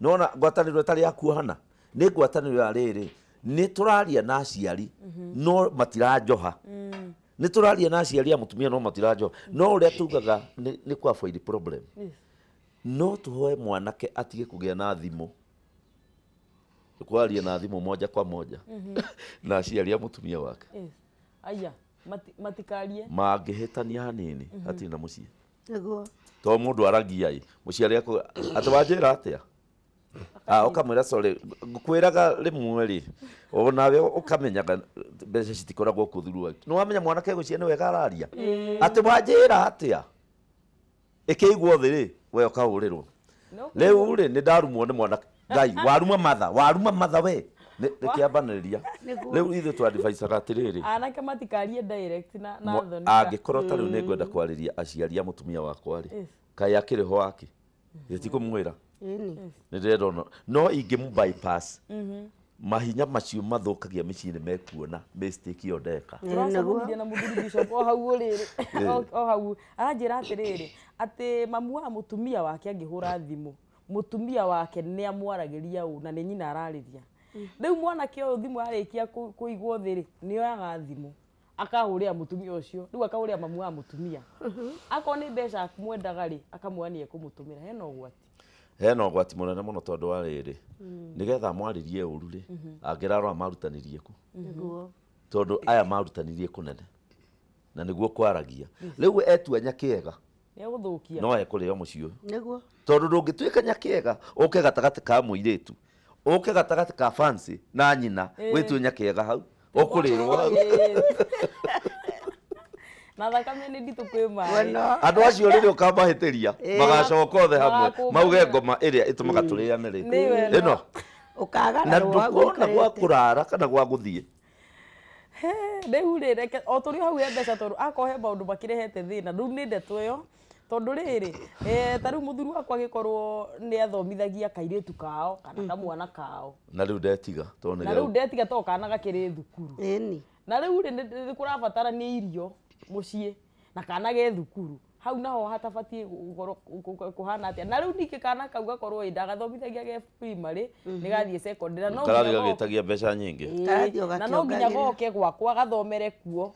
S2: nona ngwatanĩro ĩtarĩ ya kuohana nĩ ngwatanĩro ya rĩrĩ nĩ tũraria na aciari no matiranjoha nĩ tũraria na aciari a mũtumia no matiranjoha no ũrĩa tugaga nĩ kwa avoid problem no tuhoe mwanake atige kũgĩa na thimũ kwaria na thimũ moja kwa moja na aciari a mũtumia wake.
S1: Aya matikarie
S2: mangĩhĩtania hanini hatirĩ na mũciĩ
S3: nĩguo
S2: to mũndũ aragia ĩ mũciari atĩ wanjĩra atĩa ũkamwĩra sorry ngũkwĩraga rĩmwe rĩ onawe ũkamenyaga mbeca citikoragwo kũthurua nĩ wamenya mwanake gũcia nĩ wega araria atĩ wanjĩra atĩa ĩkĩigwo thĩ rĩ we ũkahũrĩrwo rĩu rĩ nĩ ndarumwo nĩ mwanake Ngai waruma matha we nĩkĩambanĩrĩria rĩu ithuĩ twadivaicaga atĩrĩrĩ
S1: anake matikarie direct na thoni
S2: angĩkorwo ta rĩu nĩngwenda kwarĩria aciari a mũtumia wakwa rĩ kaĩ akĩrĩ ho wake gĩtikũmwĩra nĩ ndĩrenda ono no ingĩmũ bypass mahinya macio mathũkagia mĩciĩ nĩ mekuona mistake ĩyo ndeka
S1: tũracemanirie na mũthuri bishop o hau ũrĩrĩ o hau aranjĩra atĩrĩrĩ atĩ mamu wa mũtumia wake angĩhũra thimũ mũtumia wake nĩ amwaragĩria ũũ na nĩ nyina ararĩria rĩu mwanake ũyũ thimũ arĩkia kũigwo thĩ rĩ nĩ oyaga thimũ akahũrĩra mũtumia ũcio rĩu akahũrĩra mamu wa mũtumia akorwo nĩ mbeca amwendaga rĩ akamwĩra nĩ ekũmũtũmĩra hena ũgwati
S2: hena ũgwati mũnene mũno tondũ wa rĩrĩ nĩgetha amwarĩrie ũru rĩ angĩrarora marutanirie kũ tondũ aya marutanirie kũnene na nĩguo kwaragia rĩu etua nyakĩega
S1: nĩegũthũkia
S2: no ekũrĩo mũciĩ ũyũ
S3: nĩguo
S2: tondũ ndũngĩtuĩka nyakĩega ũke gatagatĩ ka mũirĩtu ũke gatagatĩ ka fancy na nyina wĩtue nyakĩega hau ũkũrĩrwo hau
S1: na thakame nĩ nditũ kwĩ maĩ
S2: andũ acio rĩrĩa ũkamahĩtĩria magacoka othe hamwe mauge ngoma ĩrĩa ĩtũmaga tũrĩane rĩ ĩno na ndũkona gwa kũrara kana gwa gũthiĩ
S1: rĩu rĩ reke o tũrĩ hau he mbeca tondũ akorwo he maũndũ makĩrehete thĩna rĩu nĩ ndeto ĩyo tondũ rĩrĩ ta rĩu mũthuri wakwa agĩkorwo nĩ athomithagia kairĩtu kao kana kamwana kao
S2: na rĩu ndetiga tondũ
S1: na rĩu ndetiga tondũ kana gakĩrĩ thukuru na rĩu rĩ nĩ kũrabatarania irio mũciĩ na kana ge thukuru hau naho hatabatiĩ gũkorwo kũhana atĩa na rĩu ningĩ kana kau gakorwo ĩ ndagathomithagia ge primary nĩ gathiĩ secondary na
S2: no nginya gagĩtagia mbeca nyingĩ
S1: na no nginya goke gwakwa gathomere kuo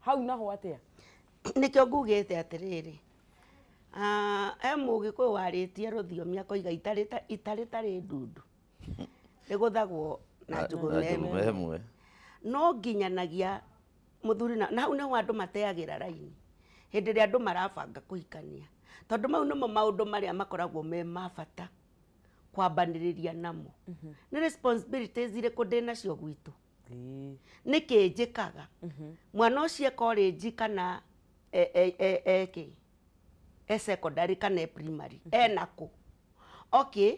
S1: hau naho atĩa
S3: nĩkĩo ngugĩte atĩrĩrĩ he mũgĩkũyũ warĩtie rũthiomi akoiga itarĩ tarĩ ndundu rĩgũthagwo na njũgũma
S2: ĩmwe
S3: no nginyanagia mũthuri na hau nĩho andũ mateagĩra raini hĩndĩ ĩrĩa andũ marabanga kũhikania tondũ mau nĩmo maũndũ marĩa makoragwo me ma bata kwambanĩrĩria namo nĩ responsibilities irĩkũ ndĩ nacio gwitũ nĩkĩ njĩkaga mwana ũcio e college kana eke e secondary kana e primary enakũ okay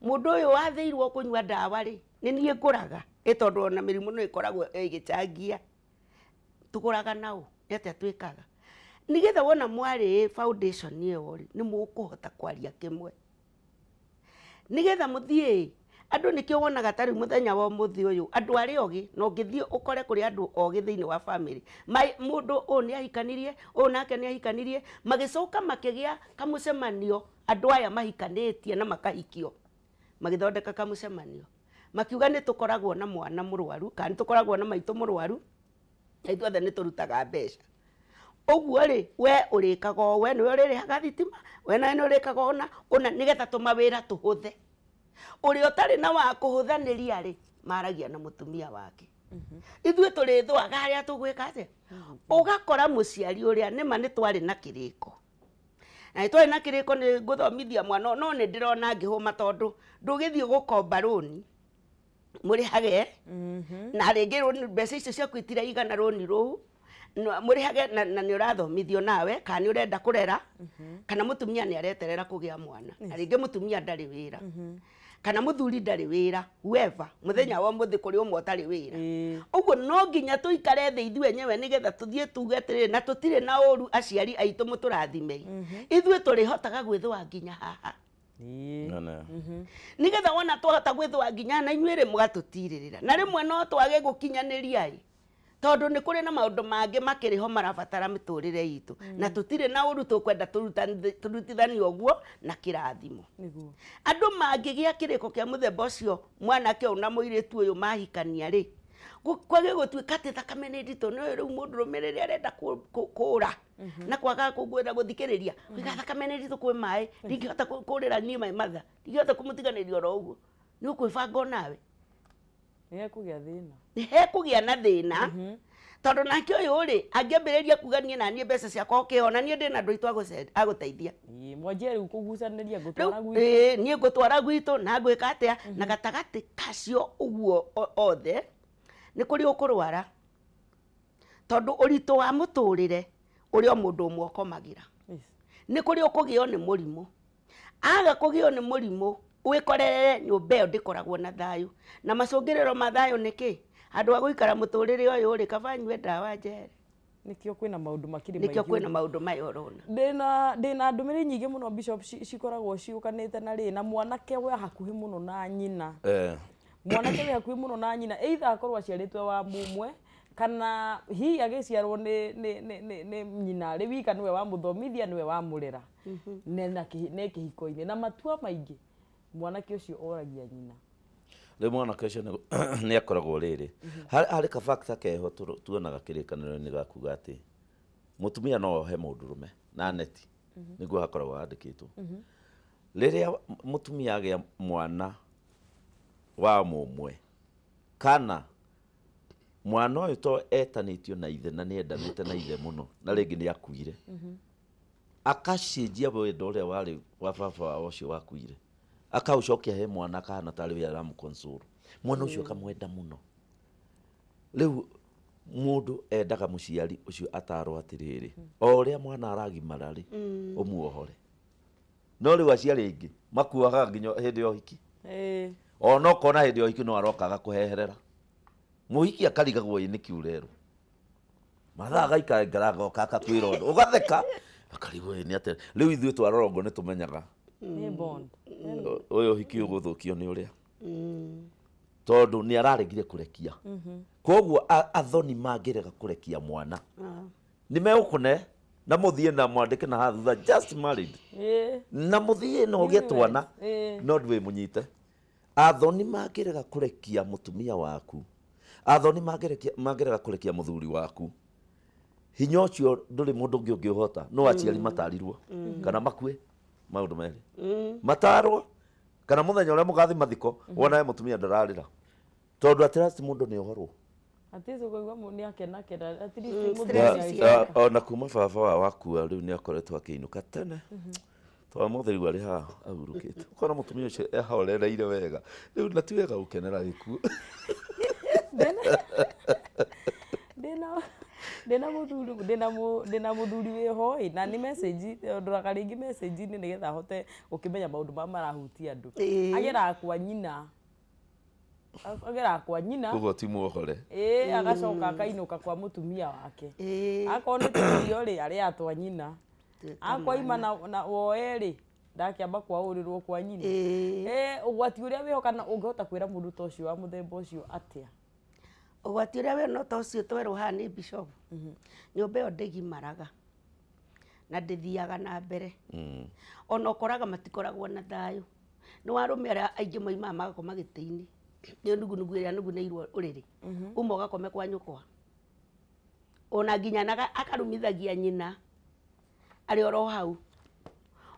S3: mũndũ ũyũ wathĩirwo kũnyua ndawa rĩ nĩ niĩ ngũraga ĩ tondũ ona mĩrimũ no ĩkoragwo ĩgĩchangia tũgũraga naũ nĩ atĩa twĩkaga nĩgetha wona mwarĩ foundation ĩyo rĩ nĩ mũkũhota kwaria kĩmwe nĩgetha mũthiĩ andũ nĩkĩo wonaga ta rĩu mũthenya wa ũmũthĩ ũyũ andũ arĩa ogĩ na ũngĩthiĩ ũkore kũrĩ andũ ogĩ thĩinĩ wa family mũndũ ũyũ nĩ ahikanirie ũyũ nake nĩ ahikanirie magĩcoka makĩgĩa kamũcemanio andũ aya mahikanĩtie na makahikio magĩthondeka kamũcemanio makiuga nĩ tũkoragwo na mwana mũrwaru kana nĩ tũkoragwo na maitũ mũrwaru na ithuothe nĩ tũrutaga mbeca ũguo rĩ we ũrĩkaga o we nĩwe ũrĩrĩhaga thitima we nawe nĩ ũrĩkaga ũna ũna nĩgetha tũmawĩra tũhũthe ũrĩa ũtarĩ na wa kũhũthanĩria rĩ maragia na mũtumia wake ithuĩ tũrĩthũaga harĩa tũgwĩka atĩa ũgakora mũciari ũrĩa nĩma nĩ twarĩ na kĩrĩko na nĩ twarĩ na kĩrĩko nĩ ngũthomithia mwana no nĩ ndĩrona ngĩhũma tondũ ndũgĩthiĩ gũkomba rũni mũrĩhage na rĩngĩ mbeca icio ciaku itiraigana rũni rũu mũrĩhage na nĩ ũrathomithio nawe kana nĩ ũrenda kũrera kana mũtumia nĩ areterera kũgĩa mwana na rĩngĩ mũtumia ndarĩ wĩra kana mũthuri ndarĩ wĩra whoever mũthenya wa ũmũthĩ kũrĩ ũmwe ũtarĩ wĩra ũguo no nginya tũikare thĩ ithuĩ enyewe nĩgetha tũthiĩ tuge atĩrĩrĩ na tũtirĩ na ũru aciari aitũ mũtũrathimei ithuĩ tũrĩhotaga gwĩthũa nginya haha Nigetha wona twahota gwithwa nginya na inyuĩ rĩ mũgatũtirĩrĩra na rĩmwe no twage gũkinyanĩria ĩ tondũ nĩ kũrĩ na maũndũ mangĩ makĩrĩ ho marabatara mĩtũrĩre itũ na tũtirĩ na ũru tũkwenda tũrutithanie ũguo na kĩrathimo. Andũ mangĩgĩa kĩrĩko kĩa mũthemba ũcio mwanake ũyũ na mũirĩtu ũyũ mahikania rĩ kwage gũtuĩka atĩ thakame nĩ nditũ nĩ rĩu mũndũrũme rĩrĩa arenda kũra na kwaga kwenda gũthikĩrĩria ũiga thakame nĩ nditũ kwĩ maĩ ndingĩhota kũrĩra niĩ maĩ matha ndingĩhota kũmũtiganĩria oro ũguo nĩ ũkwĩbanga onawe nĩ hekũgĩa na thĩna tondũ nake ũyũ rĩ angĩambĩrĩria kuga niĩ na niĩ mbeca ciakwa ũkĩona niĩ ndĩna andũ aitũ agũteithia
S1: mwanjie rĩu kũgucanĩria ngũtwara gwitũ
S3: niĩ ngũtwara gwitũ na ngwĩka atĩa na gatagatĩ kacio ũguo othe nĩ kũrĩ ũkũrwara tondũ ũritũ wa mũtũrĩre ũrĩa mũndũ ũmwe ũkomagĩra nĩ kũrĩ ũkũgĩo nĩ mũrimũ aga kũgĩo nĩ mũrimũ wĩkorerere nyũmba ĩyo ndĩkoragwo na thayũ na macũngĩrĩro ma thayũ nĩ kĩ andũ a gũikara mũtũrĩre ũyũ rĩ kaba nyue ndawa njere
S1: nikio kwina maundu makiri maingi
S3: nikio kwina maundu maya urona
S1: ndina ndumiri nyingi muno Bishop cikoragwo ciukanite na ri na mwanake we hakuhi muno na nyina mwanake we hakuhi muno na nyina either akorwo aciaritwe wa mumwe kana hihi agiciarwo ni nyina ri wika niwe wa muthomithia niwe wa murera na ne kihiko-ini na matua maingi mwanake ucio oragia nyina
S2: riu mwanake ucio ni akoragwo riri hari ka factor keho tuonaga kirikaniro-ini gakuga ati mutumia no ohe mundurume na neti niguo hakoragwo handikitwo riria mutumia agia mwana wa mumwe kana mwana uyu to etanitio na ithe na niendanite na ithe muno na ringi ni akuire akacenjia wendo uria wari wa baba wao ucio wakuire akaucokia he mwana akahana tarĩ we aramũconsole mwana ũcio akamwenda mũno rĩu mũndũ endaga mũciari ũcio atarwo atĩrĩrĩ o ũrĩa mwana aragimara rĩ ũmuohore no rĩu aciari aingĩ makuaga nginya hĩndĩ ya ũhiki ona ũkona hĩndĩ ya ũhiki no aroka agakũheherera mũhiki akarigagwo ĩ nĩkĩ ũrerwo mathaa gaikara ngaragoka akakwĩra ũndũ ũgatheka akarigwo ĩ nĩ atĩa rĩu ithuĩ twarora ũguo nĩ tũmenyaga
S1: ni bond
S2: uyu hiki uguthukio ni uria tondu ni araregire kurekia koguo athoni mangirega kurekia mwana ni megukune na muthie na mwandike na hathutha just married na muthie na ugie twana no ndwi munyite athoni mangirega kurekia mutumia waku athoni mangirega kurekia muthuri waku hinya ucio nduri mundu ungi ungihota no aciari matarirwo kana makue maundu meri matarwo kana muthenya uria mugathi mathiko wona mutumia ndararira tondu at last mundu ni ohorwo
S1: atizo kuigua ni akenakena at least mundu
S2: ona kuma baba wa wakua riu ni akoretwo akiinuka tene twa mothe riu ari haha ahurukite ukona mutumia ucio ehorereire wega riu na ti wega gukenera gikuo ndina muthuri wiho ĩ na ni message ndoraga ringi message ni nigetha hote gukimenya maundu ma marahutia andu ageraga kwa nyina ageraga kwa nyina koguo ti muohore
S1: agacoka akainuka kwa mutumia wake akorwo ni turio ri aria atwa nyina akwaima na woe ri ndakiamba kwaũrĩrwo kwa nyina ũgwati ũrĩa wĩho kana ũngĩhota kwĩra mũndũ ta ũcio wa mũthemba ũcio atĩa
S3: ũgwati ũrĩa wĩ no ta ũcio twerwo haha nĩ Bishop nyũmba ĩyo ndĩgimaraga na ndĩthiaga na mbere ona ũkoraga matikoragwo na thayũ nĩ warũme arĩa aingĩ moimaga magakoma gĩtĩ-inĩ nĩ nugunugu ĩrĩa nugunĩirwo ũrĩrĩ uma ũgakome kwa nyũkwa ona nginya akarumithagia nyina arĩ oro hau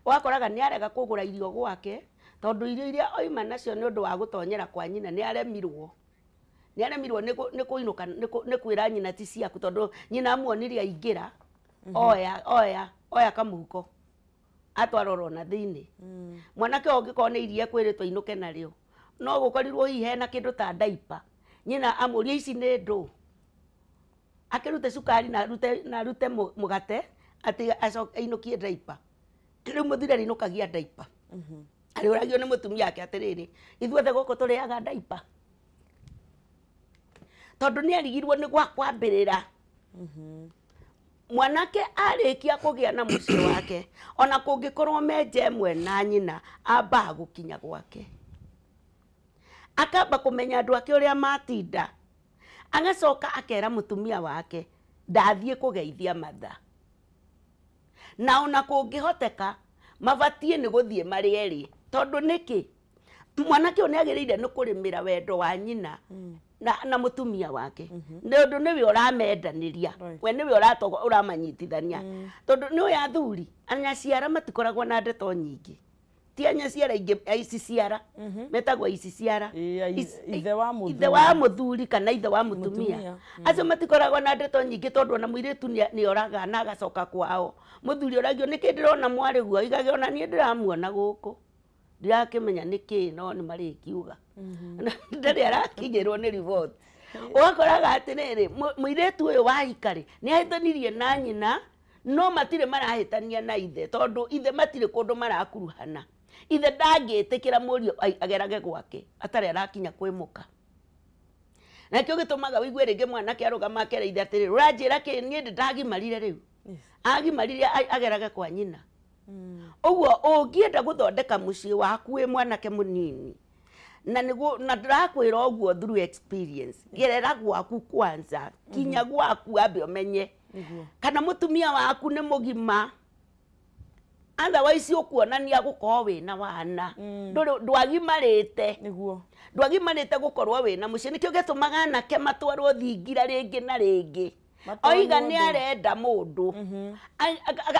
S3: ũgakoraga nĩ arega kũgũra irio gwake tondũ irio iria oima nacio nĩ ũndũ wa gũtonyera kwa nyina nĩ aremirwo nĩ kũinũka nĩ kwĩra nyina ti ciaku tondũ nyina amuonirie aingĩra oya oya oya kamũhuko atwara oro na thĩinĩ mwanake ũyũ ũngĩkorwo nĩ iria ekwĩrĩtwo ainũke narĩo no gũkorirwo hihi hena kĩndũ ta ndaipa nyina amũrie ici nĩ ndũ akĩrute cukari na arute mũgate atĩ acoke ainũkie ndaipa rĩu mũthuri arĩinũkagia ndaipa arĩũragio nĩ mũtumia wake atĩrĩrĩ ithuothe gũkũ tũrĩaga ndaipa tondũ nĩ arigirwo nĩ gwa kwambĩrĩra Mwanake arĩkia kũgĩa na mũciĩ wake, ona kũngĩkorwo menja ĩmwe na nyina, ambaga gũkinya gwake, akamba kũmenya andũ ake ũrĩa matinda, agacoka akera mũtumia wake ndathiĩ kũgeithia matha. Na ona kũngĩhoteka mabatiĩ nĩ gũthiĩ marĩ erĩ, tondũ nĩkĩ? Mwanake ũyũ nĩagĩrĩire nĩ kũrĩmĩra wendo wa nyina na mũtumia wake, nĩ ũndũ nĩwe ũramendanĩria, we nĩwe ũramanyitithania, tondũ nĩũĩ athuri anyaciara matikoragwo na ndeto nyingĩ. Ti anyaciara ingĩ, ici ciara metagwo ici ciara,
S1: ithe wa mũthuri,
S3: ithe wa mũthuri kana ithe wa mũtumia, acio matikoragwo na ndeto nyingĩ, tondũ ona mũirĩtu nĩ oraga na agacoka kwao. Mũthuri oragio nĩkĩ ndĩrona mwarĩ guo, oigage ona niĩ ndĩramuona gũkũ, ndirakĩmenya nĩkĩ, no nĩ marĩkiuga ndarĩ arakinyĩrwo nĩ riboti. Ũgakoraga atĩrĩrĩ, mũirĩtu ũyũ wa ikarĩ nĩ ahĩtanirie na nyina, no matirĩ marahĩtania na ithe, tondũ ithe matirĩ kũndũ marakuruhana. Ithe ndangĩtĩkĩra mũriũ agerage gwake atarĩ arakinya kwĩ mũka. Na kĩo gĩtũmaga ũigue rĩngĩ mwanake arũgama akera ithe atĩrĩrĩ, ũranjĩra kĩ niĩ ndagimarire rĩu. Agimarire agerage kwa nyina. Ũguo ũngĩenda gũthondeka mũciĩ waku wĩ mwanake mũnini, na nĩguo na ndĩrakwĩra ũguo through experience, gerera gwaku kwanza, kinya gwaku ambe ũmenye kana mũtumia waku nĩ mũgima, otherwise ũkuonania gũkorwo wĩna wana, ndwagimarĩte, ndwagimarĩte gũkorwo wĩna mũciĩ. Nĩkĩo gĩtũmaga anake matwarwo thingira rĩngĩ na rĩngĩ. Oiga nĩ arenda mũndũ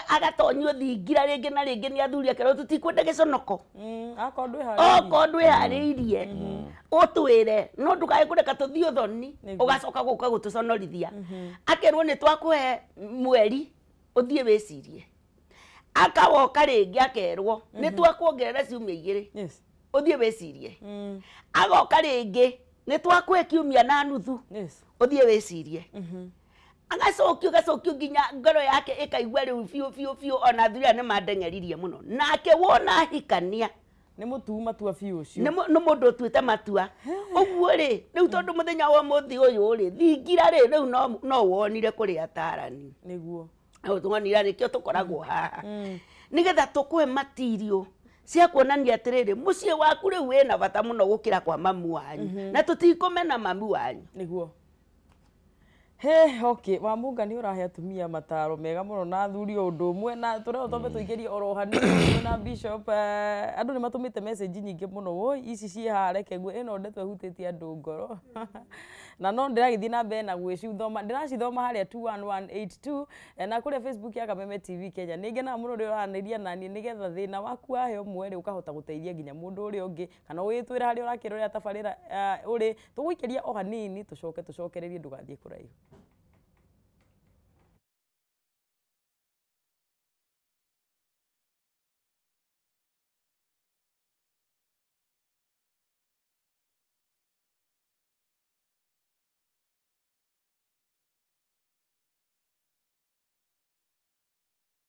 S3: agatonyio thingira rĩngĩ na rĩngĩ nĩ athuri akerwo tũtikwenda gĩconoko, okorwo ndwĩharĩirie ũtwĩre, no ndũkae kũreka tũthiĩ ũthoni ũgacoka gũka gũtũconorithia. Akerwo nĩ twakũhe mweri ũthiĩ wĩcirie, akawoka rĩngĩ akerwo nĩ twakuongerera ciumia igĩrĩ ũthiĩ wĩcirie, agoka rĩngĩ nĩ twakũhe kiumia na nuthu ũthiĩ wĩcirie, agacokio gacokio nginya ngoro yake ĩkaigua rĩu biũ biũ biũ, ona athuri aya nĩ mandeng'eririe mũno. Nake wona ahikania
S1: nĩ mũtuu matua biũ ũcio,
S3: nĩ mũndũ ũtuĩte matua. Ũguo rĩ, rĩu tondũ mũthenya wa ũmũthĩ ũyũ rĩ, thingira rĩ, rĩu no wonire kũrĩ atarani,
S1: nĩguo
S3: tuonire, nĩkĩo tũkoragwo haha nĩgetha tũkũhe matirio cia kuonania atĩrĩrĩ, mũciĩ waku rĩu wĩna bata mũno gũkĩra kwa mamu wanyu, na tũtikũmena mamu wanyu.
S1: Nĩguo. He, okay, Wamunga nĩ ũrahe atumia mataro mega mũno na athuri o ũndũ ũmwe, na tũrĩa twambe tũingĩrie oro hanini na Bishop. Andũ nĩ matũmĩte message nyingĩ mũno, woi ici ciĩ haha, reke ngue ĩno ndeto ĩhutĩtie andũ ngoro na no ndĩragĩthiĩ na mbere na gwĩcithoma, ndĩracithoma harĩa 21182 na kũrĩa Facebook ya Kameme TV Kenya. Nĩ ngenaga mũno rĩrĩa ũranĩria naniĩ, nĩgetha thĩna waku wahe ũmwe rĩ, ũkahota gũteithia nginya mũndũ ũrĩa ũngĩ, kana ũgĩtwĩra harĩa ũrakĩrorera tabarĩra ũrĩ. Tũgũikĩria o hanini tũcoke tũcokererie, ndũgathiĩ kũraihu.